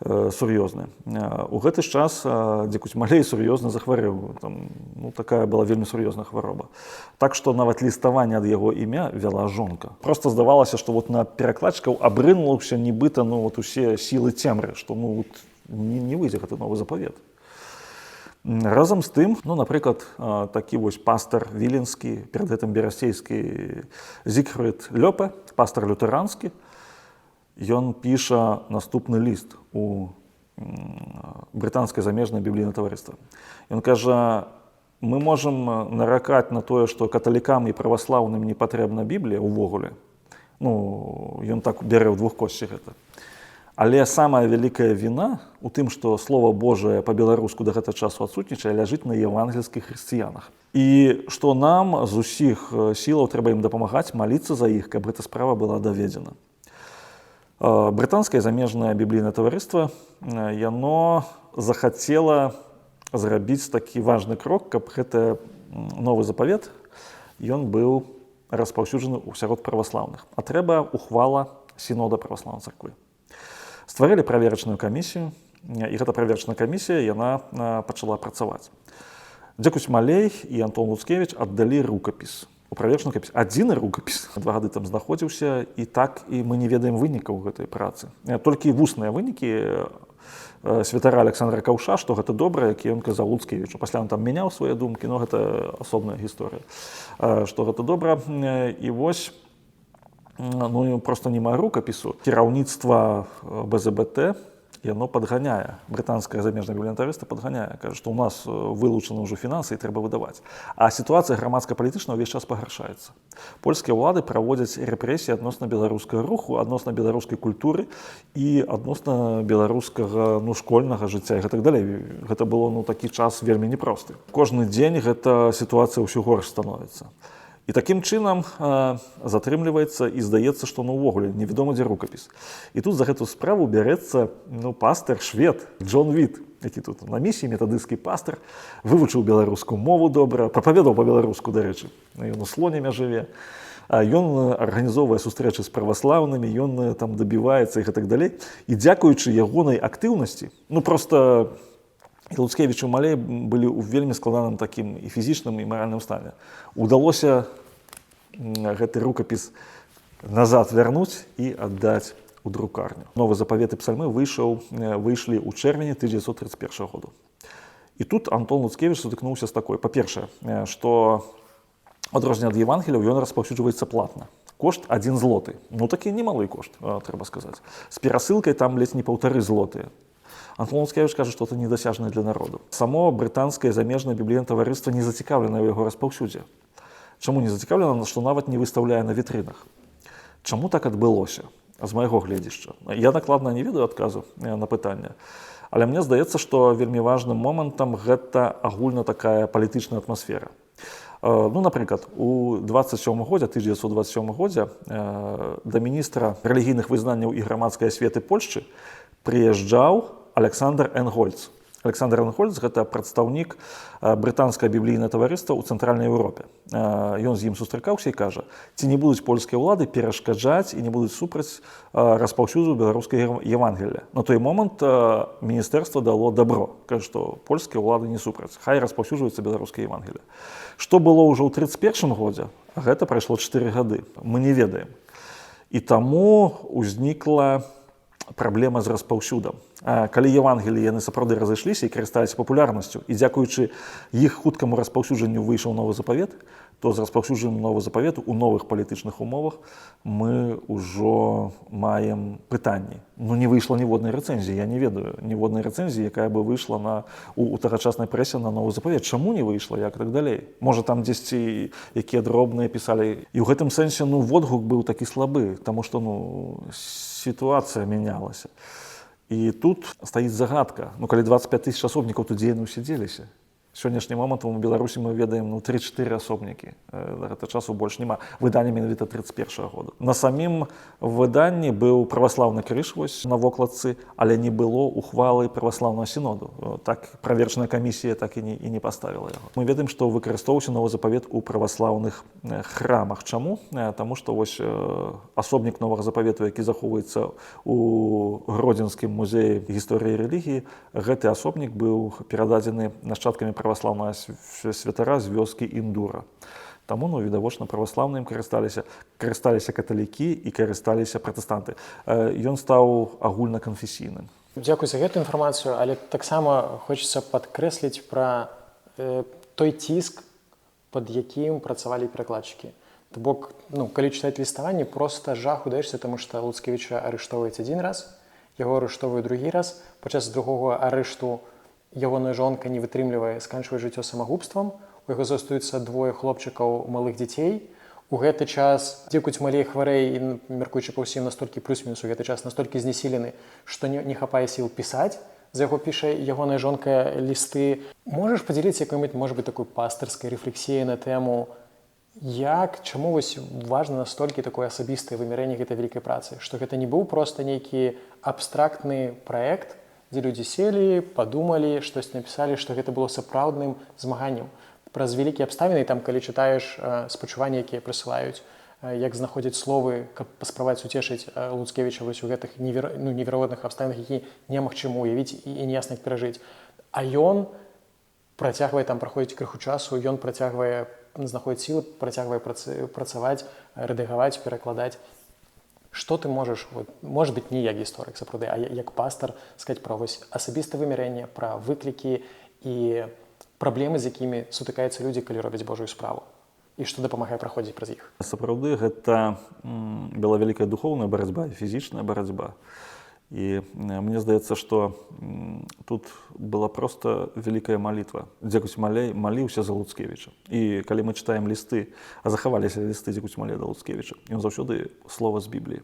Speaker 2: сур'ёзны. У гэты ж час Дзекуць Малей сур'ёзна захварэў, там, ну, такая была вельмі сур'ёзная хвароба. Так што нават ліставанне ад яго імя вяла жонка. Просто здавалася, што вот на перакладчыкаў абрынулася нібыта, ну, вот усе сілы цемры, што, ну, вот, не выйдзе гэты Новы Запавет. Разам з тым, ну, напрыклад, такі вось пастар віленскі, перад гэтым берасцейскі, Зігфрыд Лёпе, пастар лютэранскі, ён піша наступны ліст у Брытанскае замежнае біблійнае таварыства. Ён кажа: «Мы можам наракаць на тое, што каталікам і праваслаўным не патрэбна Біблія ўвогуле». Ну, ён так бярэ ў двух косці гэта. Але самая вялікая віна у тым, што слова Божае па-беларуску да гэтага часу адсутнічае, ляжыць на евангельскіх хрысціянах. І што нам з усіх сілаў трэба ім дапамагаць, маліцца за іх, каб гэта справа была даведзена. Брытанскае замежнае біблійнае таварыства, яно захацела зрабіць такі важны крок, каб гэты Новы Запавет, ён быў распаўсюджаны ў сярод праваслаўных. А трэба ухвала сінода праваслаўнай царквы. Стварылі праверачную камісію, і гэта праверачная камісія, яна пачала працаваць. Дзекуць Малей і Антон Луцкевич аддалі рукапіс у праверачную камісію. Адзіны рукапіс 2 гады там знаходзіўся, і так і мы не ведаем вынікаў гэтай працы. Толькі вусныя вынікі святара Александра Каўша, што гэта добра, які ён казаў Луцкевічу. Пасля он там мяняў свае думкі, но гэта асобная гісторыя. Што гэта добра. І вось, ну, просто няма рукапісу. Кіраўніцтва БЗБТ, яно падганяе Брытанскае замежнае біблійнае таварыства, падганяе, кажа, што у нас вылучаны ўжо фінансы і трэба выдаваць. А сітуацыя грамадска-палітычная ўвесь час пагаршаецца. Польскія ўлады праводзяць рэпрэсіі адносна беларускага руху, адносна беларускай культуры і адносна беларускага, ну, школьнага жыцця і гэтак далей. Гэта было, ну, такі час вельмі непросты. Кожны дзень гэта сітуацыя ўсё горш становіцца. І такім чынам затрымліваецца, і здаецца, што, ну, увогуле невядома, дзе рукапіс. І тут за гэту справу бярэцца, ну, пастар швед Джон Віт, які тут на місіі, метадысцкі пастар, вывучыў беларускую мову добра, прапаведаў па-беларуску, дарэчы, ён у Слоніме жыве. Ён арганізоўвае сустрэчы з праваслаўнымі, ён там дабіваецца і гэтак далей. І дзякуючы ягонай актыўнасці, ну, просто і Луцкевіч, і Малей былі ў вельмі складаным такім і фізічным, і маральным стане. Удалося гэты рукапіс назад вярнуць і аддаць у друкарню. Новы Запавет і псальмы выйшлі ў чэрвені 1931 году. І тут Антон Луцкевіч сутыкнуўся з такой, па-першае, што адрозненне ад Евангеляў, ён распаўсюджваецца платна. Кошт 1 злоты. Ну, такі немалы кошт, трэба сказаць. З перасылкай там ледзь не 1,5 злотыя. Антон Луцкевіч кажа, што это недасяжна для народу. Само Брытанскае замежнае біблійнае таварыства не зацікаўлена ў яго распаўсюдзе. Чаму не зацікаўлена? Што нават не выстаўляе на вітрынах. Чаму так адбылося? З майго гледзішча, я дакладна не ведаю адказу на пытанне. Але мне здаецца, што вельмі важным момантам гэта агульна такая палітычная атмасфера. Ну, напрыклад, у 27 годзе, 1927 годзе да міністра рэлігійных вызнанняў і грамадскай асветы Польшчы прыязджаў Александр Энгольц. Александр Ранхольц — гэта прадстаўнік брытанскае біблійнае таварыства ў Цэнтральнай Еўропе. Ён з ім сустракаўся і кажа: ці не будуць польскія ўлады перашкаджаць і не будуць супраць распаўсюду беларускай Евангелля? На той момант міністэрства дало дабро, кажа, што польскія ўлады не супраць, хай распаўсюджваецца беларускае Евангелле. Што было ўжо ў 31 годзе, гэта прайшло 4 гады, мы не ведаем. І таму узнікла праблема з распаўсюдам. Калі Евангелі яны сапраўды разышліся і карысталіся папулярнасцю, і дзякуючы іх хуткаму распаўсюджанню выйшаў Новы Запавет, то з распаўсюджаннем Нового Запавету у новых палітычных умовах мы ўжо маем пытанні. Ну, не выйшла ніводнай рэцэнзіі, я не ведаю ніводнай рэцэнзіі, якая бы выйшла на у тагачаснай прэсе на Новы Запавет. Чаму не выйшла, як так далей? Можа, там дзесьці якія дробныя пісалі. І ў гэтым сэнсе, ну, водгук быў такі слабы, таму што, ну, сітуацыя мянялася. І тут стаіць загадка. Ну, калі 25 тысяч асобнікаў, то дзе яны ўсе дзеліся? Сённяшні момант у Беларусі мы ведаем, ну, 3-4 асобнікі, да гэта часу больш няма выдання менавіта 31 года. На самім выданні быў праваслаўны крыж вось на вокладцы, але не было ухвалы праваслаўнага сіноду. Так праверчная камісія так і не паставіла яго. Мы ведаем, што выкарыстоўваўся Новы Запавет у праваслаўных храмах. Чаму? Таму што вось асобнік Новага Запавету, які захоўваецца у Гродзенскім музеі гісторыі рэлігіі, гэты асобнік быў перададзены нашчадкамі праваслаўнага святара з вёскі Індура. Таму, ну, відавочна, праваслаўным карысталіся, карысталіся каталікі і карысталіся пратэстанты. Ён стаў агульнаканфесійным.
Speaker 1: Дзякуй за гэту інфармацыю, але таксама хочацца падкрэсліць пра той ціск, пад якім працавалі перакладчыкі. То бок, ну, калі чытаць ліставанне, проста жаху даешся, таму што Луцкевіча арыштоўваюць адзін раз, яго арыштоўваюць другі раз, падчас другога арышту ягоная жонка не вытрымлівае, сканчвае жыццё самагубствам, у яго застаюцца двое хлопчыкаў, малых дзяцей. У гэты час Дзекуць Малей хварэй і, мяркуючы па ўсім, настолькі плюс-мінус у гэты час настолькі знесілены, што не хапае сіл пісаць, за яго піша ягоная жонка лісты. Можаш падзяліцца якой-нибудь, может быть, такой пастырскай рэфлексіяй на тэму, як, чаму вось важна настолькі такое асабістае вымярэнне гэтай вялікай працы, што гэта не быў проста нейкі абстрактны праект, дзе людзі селі, падумалі, штось напісалі, што гэта было сапраўдным змаганнем праз вялікія абставіны? Там, калі чытаеш спачуванні, якія прысылаюць, як знаходзяць словы, каб паспрабаваць суцешыць Луцкевіча вось у гэтых ну, неверагодных абставінах, які немагчыма уявіць і неясна, як перажыць. А ён працягвае, там праходзіць крыху часу, ён працягвае знаходзіць сілы, працягвае працаваць, рэдагаваць, перакладаць. Что ты можаш, вот, может быть, не як гісторык сапраўды, а як пастар сказаць пра вось асабістае вымярэнне, пра выклікі і праблемы, з якімі сутыкаюцца людзі, калі робяць Божую справу, і што дапамагае праходзіць праз іх?
Speaker 2: Сапраўды, гэта была вялікая духоўная барацьба і фізічная барацьба. І мне здаецца, што тут была проста вялікая малітва. Дзекуць Малей маліўся за Луцкевіча. І калі мы чытаем лісты, а захаваліся лісты Дзекуць Малея да Луцкевіча, ён заўсёды слова з Бібліі.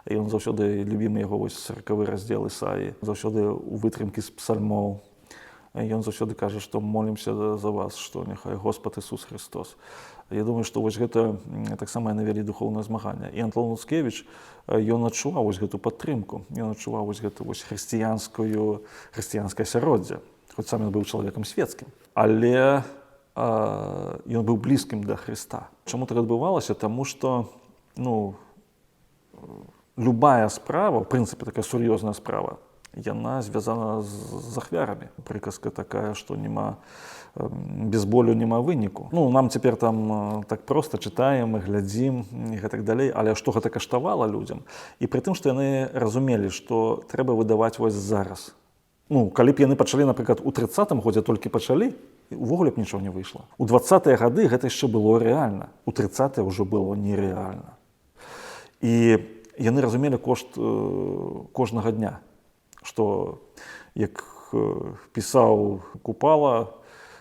Speaker 2: Ён заўсёды любімы яго вось 40-ы раздзел Ісаі, заўсёды у вытрымкі з псальмоў. Ён заўсёды кажа, што молімся за вас, што няхай Господ Ісус Христос. Я думаю, што вось гэта таксама яны вялі духоўнае змаганне. І Антон Луцкевіч, ён адчуваў вось гэту падтрымку, ён адчуваў вось гэту вось хрысціянскае асяроддзе, хоць сам ён быў чалавекам светскім. Але ён быў блізкім да Хрыста. Чаму так адбывалася? Таму што, ну, любая справа, в прынцыпе, такая сур'ёзная справа, яна звязана з ахвярамі. Прыказка такая, што няма без болю няма выніку. Ну, нам цяпер там так проста чытаем і глядзім і гэтак далей, але што гэта каштавала людзям? І пры тым, што яны разумелі, што трэба выдаваць вось зараз. Ну, калі б яны пачалі, напрыклад, у 30-м годзе толькі пачалі, увогуле б нічога не выйшла. У 20-е гады гэта яшчэ было рэальна, у 30-е ўжо было нерэальна. І яны разумелі кошт кожнага дня, што, як пісаў Купала,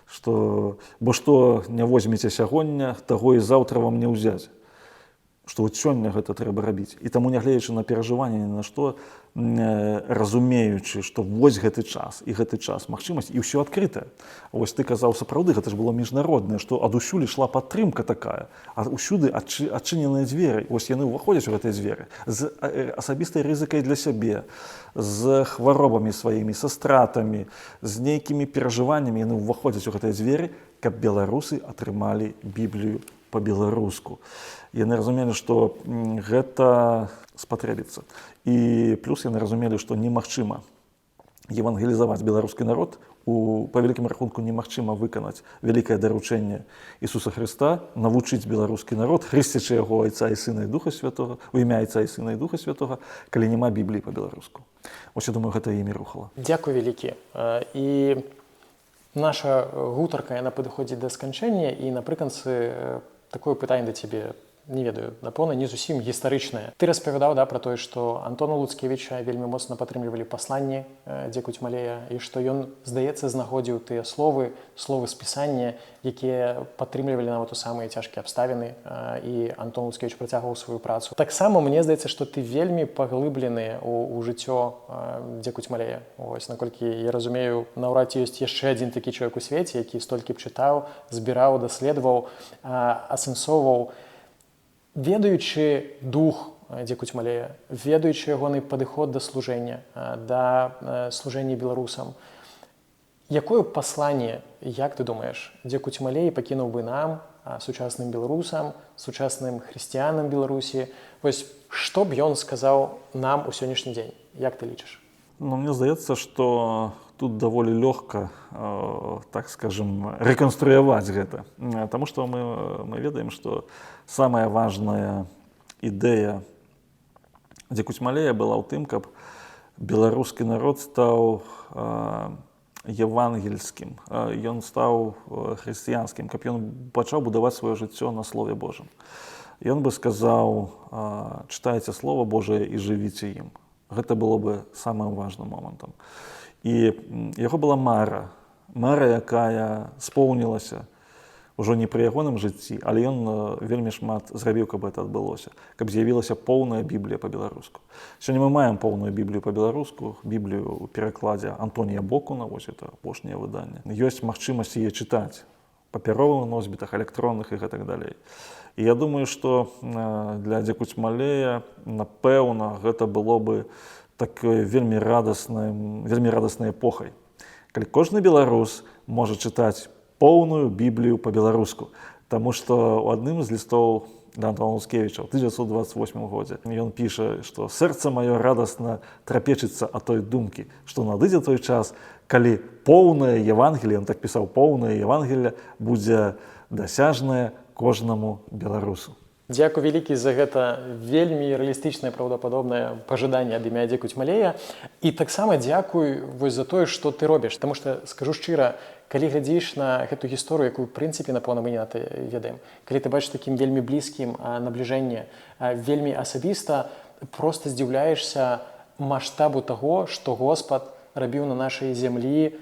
Speaker 2: што бо што не возьмеце сягоння, таго і заўтра вам не ўзяць. Што вот сёння гэта трэба рабіць. І таму, нягледзячы на перажыванне ні на што, разумеючы, што вось гэты час і гэты час магчымасць, і ўсё адкрыта. Вось ты казаў, сапраўды гэта ж было міжнароднае, што адусюль ішла падтрымка такая, а ўсюды адчыненыя дзверы. Вось яны ўваходзяць у гэтыя дзверы з асабістай рызыкай для сябе, з хваробамі сваімі, са стратамі, з нейкімі перажываннямі яны ўваходзяць у гэтыя дзверы, каб беларусы атрымалі Біблію па-беларуску. Яны разумелі, што гэта спатрэбіцца. І плюс яны разумелі, што немагчыма евангелізаваць беларускі народ, па вялікім рахунку немагчыма выканаць вялікае даручэнне Ісуса Хрыста навучыць беларускі народ, хрысцячы яго Айца і Сына і Духа Святого, у імя Айца і Сына і Духа Святого, калі няма Бібліі па-беларуску. Вось я думаю, гэта імі рухала.
Speaker 1: Дзякуй вялікі. І наша гутарка, яна падыходзіць да сканчэння, і напрыканцы такое пытанне да цябе, не ведаю, напэўна, не зусім гістарычнае. Ты распавядаў, да, пра тое, што Антона Луцкевіча вельмі моцна падтрымлівалі пасланні Дзекуць Малея, і што ён, здаецца, знаходзіў тыя словы з пісання, якія падтрымлівалі нават у самыя цяжкія абставіны, і Антон Луцкевіч працягваў сваю працу. Таксама мне здаецца, што ты вельмі паглыблены ў жыццё Дзекуць Малея. Вось, наколькі я разумею, наўрад ці ёсць яшчэ адзін такі чалавек у свеце, які столькі б чытаў, збіраў, даследаваў, асэнсоўваў. Ведаючы дух Дзекуць Малея, ведаючы ягоны падыход да служэння, да служэння беларусам, якое пасланне, як ты думаеш, Дзекуць Малей пакінуў бы нам, сучасным беларусам, сучасным хрысціянам Беларусі? Вось што б ён сказаў нам у сённяшні дзень? Як ты лічыш?
Speaker 2: Ну, мне здаецца, што тут даволі лёгка, так скажем, рэканструяваць гэта. Таму што мы ведаем, што самая важная ідэя Дзекуць Малея была ў тым, каб беларускі народ стаў евангельскім, ён стаў хрысціянскім, каб ён пачаў будаваць сваё жыццё на Слове Божым. Ён бы сказаў: чытайце Слово Божае і жывіце ім. Гэта было бы самым важным момантам. І яго была мара, мара, якая споўнілася ўжо не пры ягоным жыцці, але ён вельмі шмат зрабіў, каб это адбылося, каб з'явілася поўная Біблія па-беларуску. Сёння мы маем поўную Біблію па-беларуску, Біблію ў перакладзе Антонія Бокуна, вось это апошняе выданне. Ёсць магчымасць яе чытаць папяровых носьбітах, электронных і гэтак далей. І я думаю, што для Дзекуць Малея, напэўна, гэта было бы такой вельмі радаснай эпохай, калі кожны беларус можа чытаць поўную Біблію па-беларуску. Таму што ў адным з лістоў да Антона Луцкевіча ў 1928 годзе ён піша, што сэрца маё радасна трапечыцца ад той думкі, што надыдзе той час, калі поўнае Евангелие, ён так пісаў, поўнае Евангелие будзе дасяжнае кожнаму беларусу.
Speaker 1: Дзякуй вялікі за гэта вельмі рэалістычнае, праўдападобнае пажаданне ад імя Дзекуць Малея. І таксама дзякуй вось за тое, што ты робіш. Таму што, скажу шчыра, калі глядзіш на гэту гісторыю, якую, в прынцыпе, напэўна, мы не надта ведаем, калі ты бачыш такім вельмі блізкім набліжэнне, вельмі асабіста, проста здзіўляешся маштабу таго, што Господ рабіў на нашай зямлі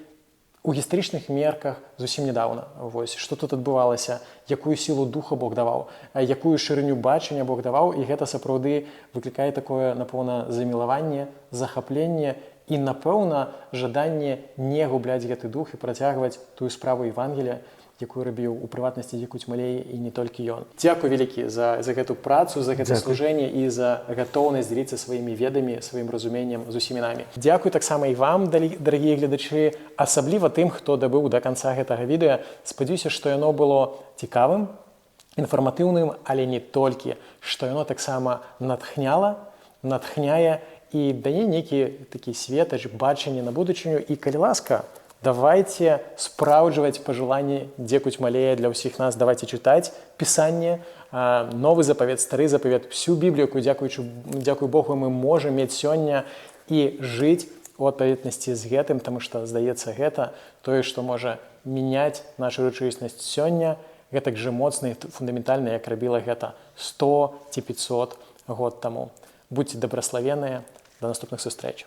Speaker 1: у гістарычных мерках зусім нядаўна. Вось што тут адбывалася, якую сілу духа Бог даваў, якую шырыню бачання Бог даваў, і гэта сапраўды выклікае такое, напэўна, замілаванне, захапленне і, напэўна, жаданне не губляць гэты дух і працягваць тую справу Евангелія, якую рабіў у прыватнасці Дзекуць Малей, і не толькі ён. Дзякуй вялікі за гэту працу, за гэта
Speaker 2: Дзякуй.
Speaker 1: служэнне і за гатоўнасць дзеліцца сваімі ведамі, сваім разуменнем з усімі намі. Дзякуй таксама і вам, дарагія гледачы, асабліва тым, хто дабыў да канца гэтага відэа. Спадзяюся, што яно было цікавым, інфарматыўным, але не толькі, што яно таксама натхняла, натхняе і дае нейкі такі светач бачанне на будучыню. І, калі ласка, давайте спраўджваць пажеланні Дзекуць Малея для ўсіх нас, давайте чытаць Пісанне, Новы Запавет, Стары Запавет, всю Біблію, якую, дзякуй Богу, мы можам мець сёння, і жыць у адпаведнасці з гэтым, таму што, здаецца, гэта тое, што можа мяняць нашу рэчаіснасць сёння гэтак жа моцна і фундаментальна, як рабіла гэта 100 ці 500 год таму. Будьце дабраславеныя, да наступных сустрэч.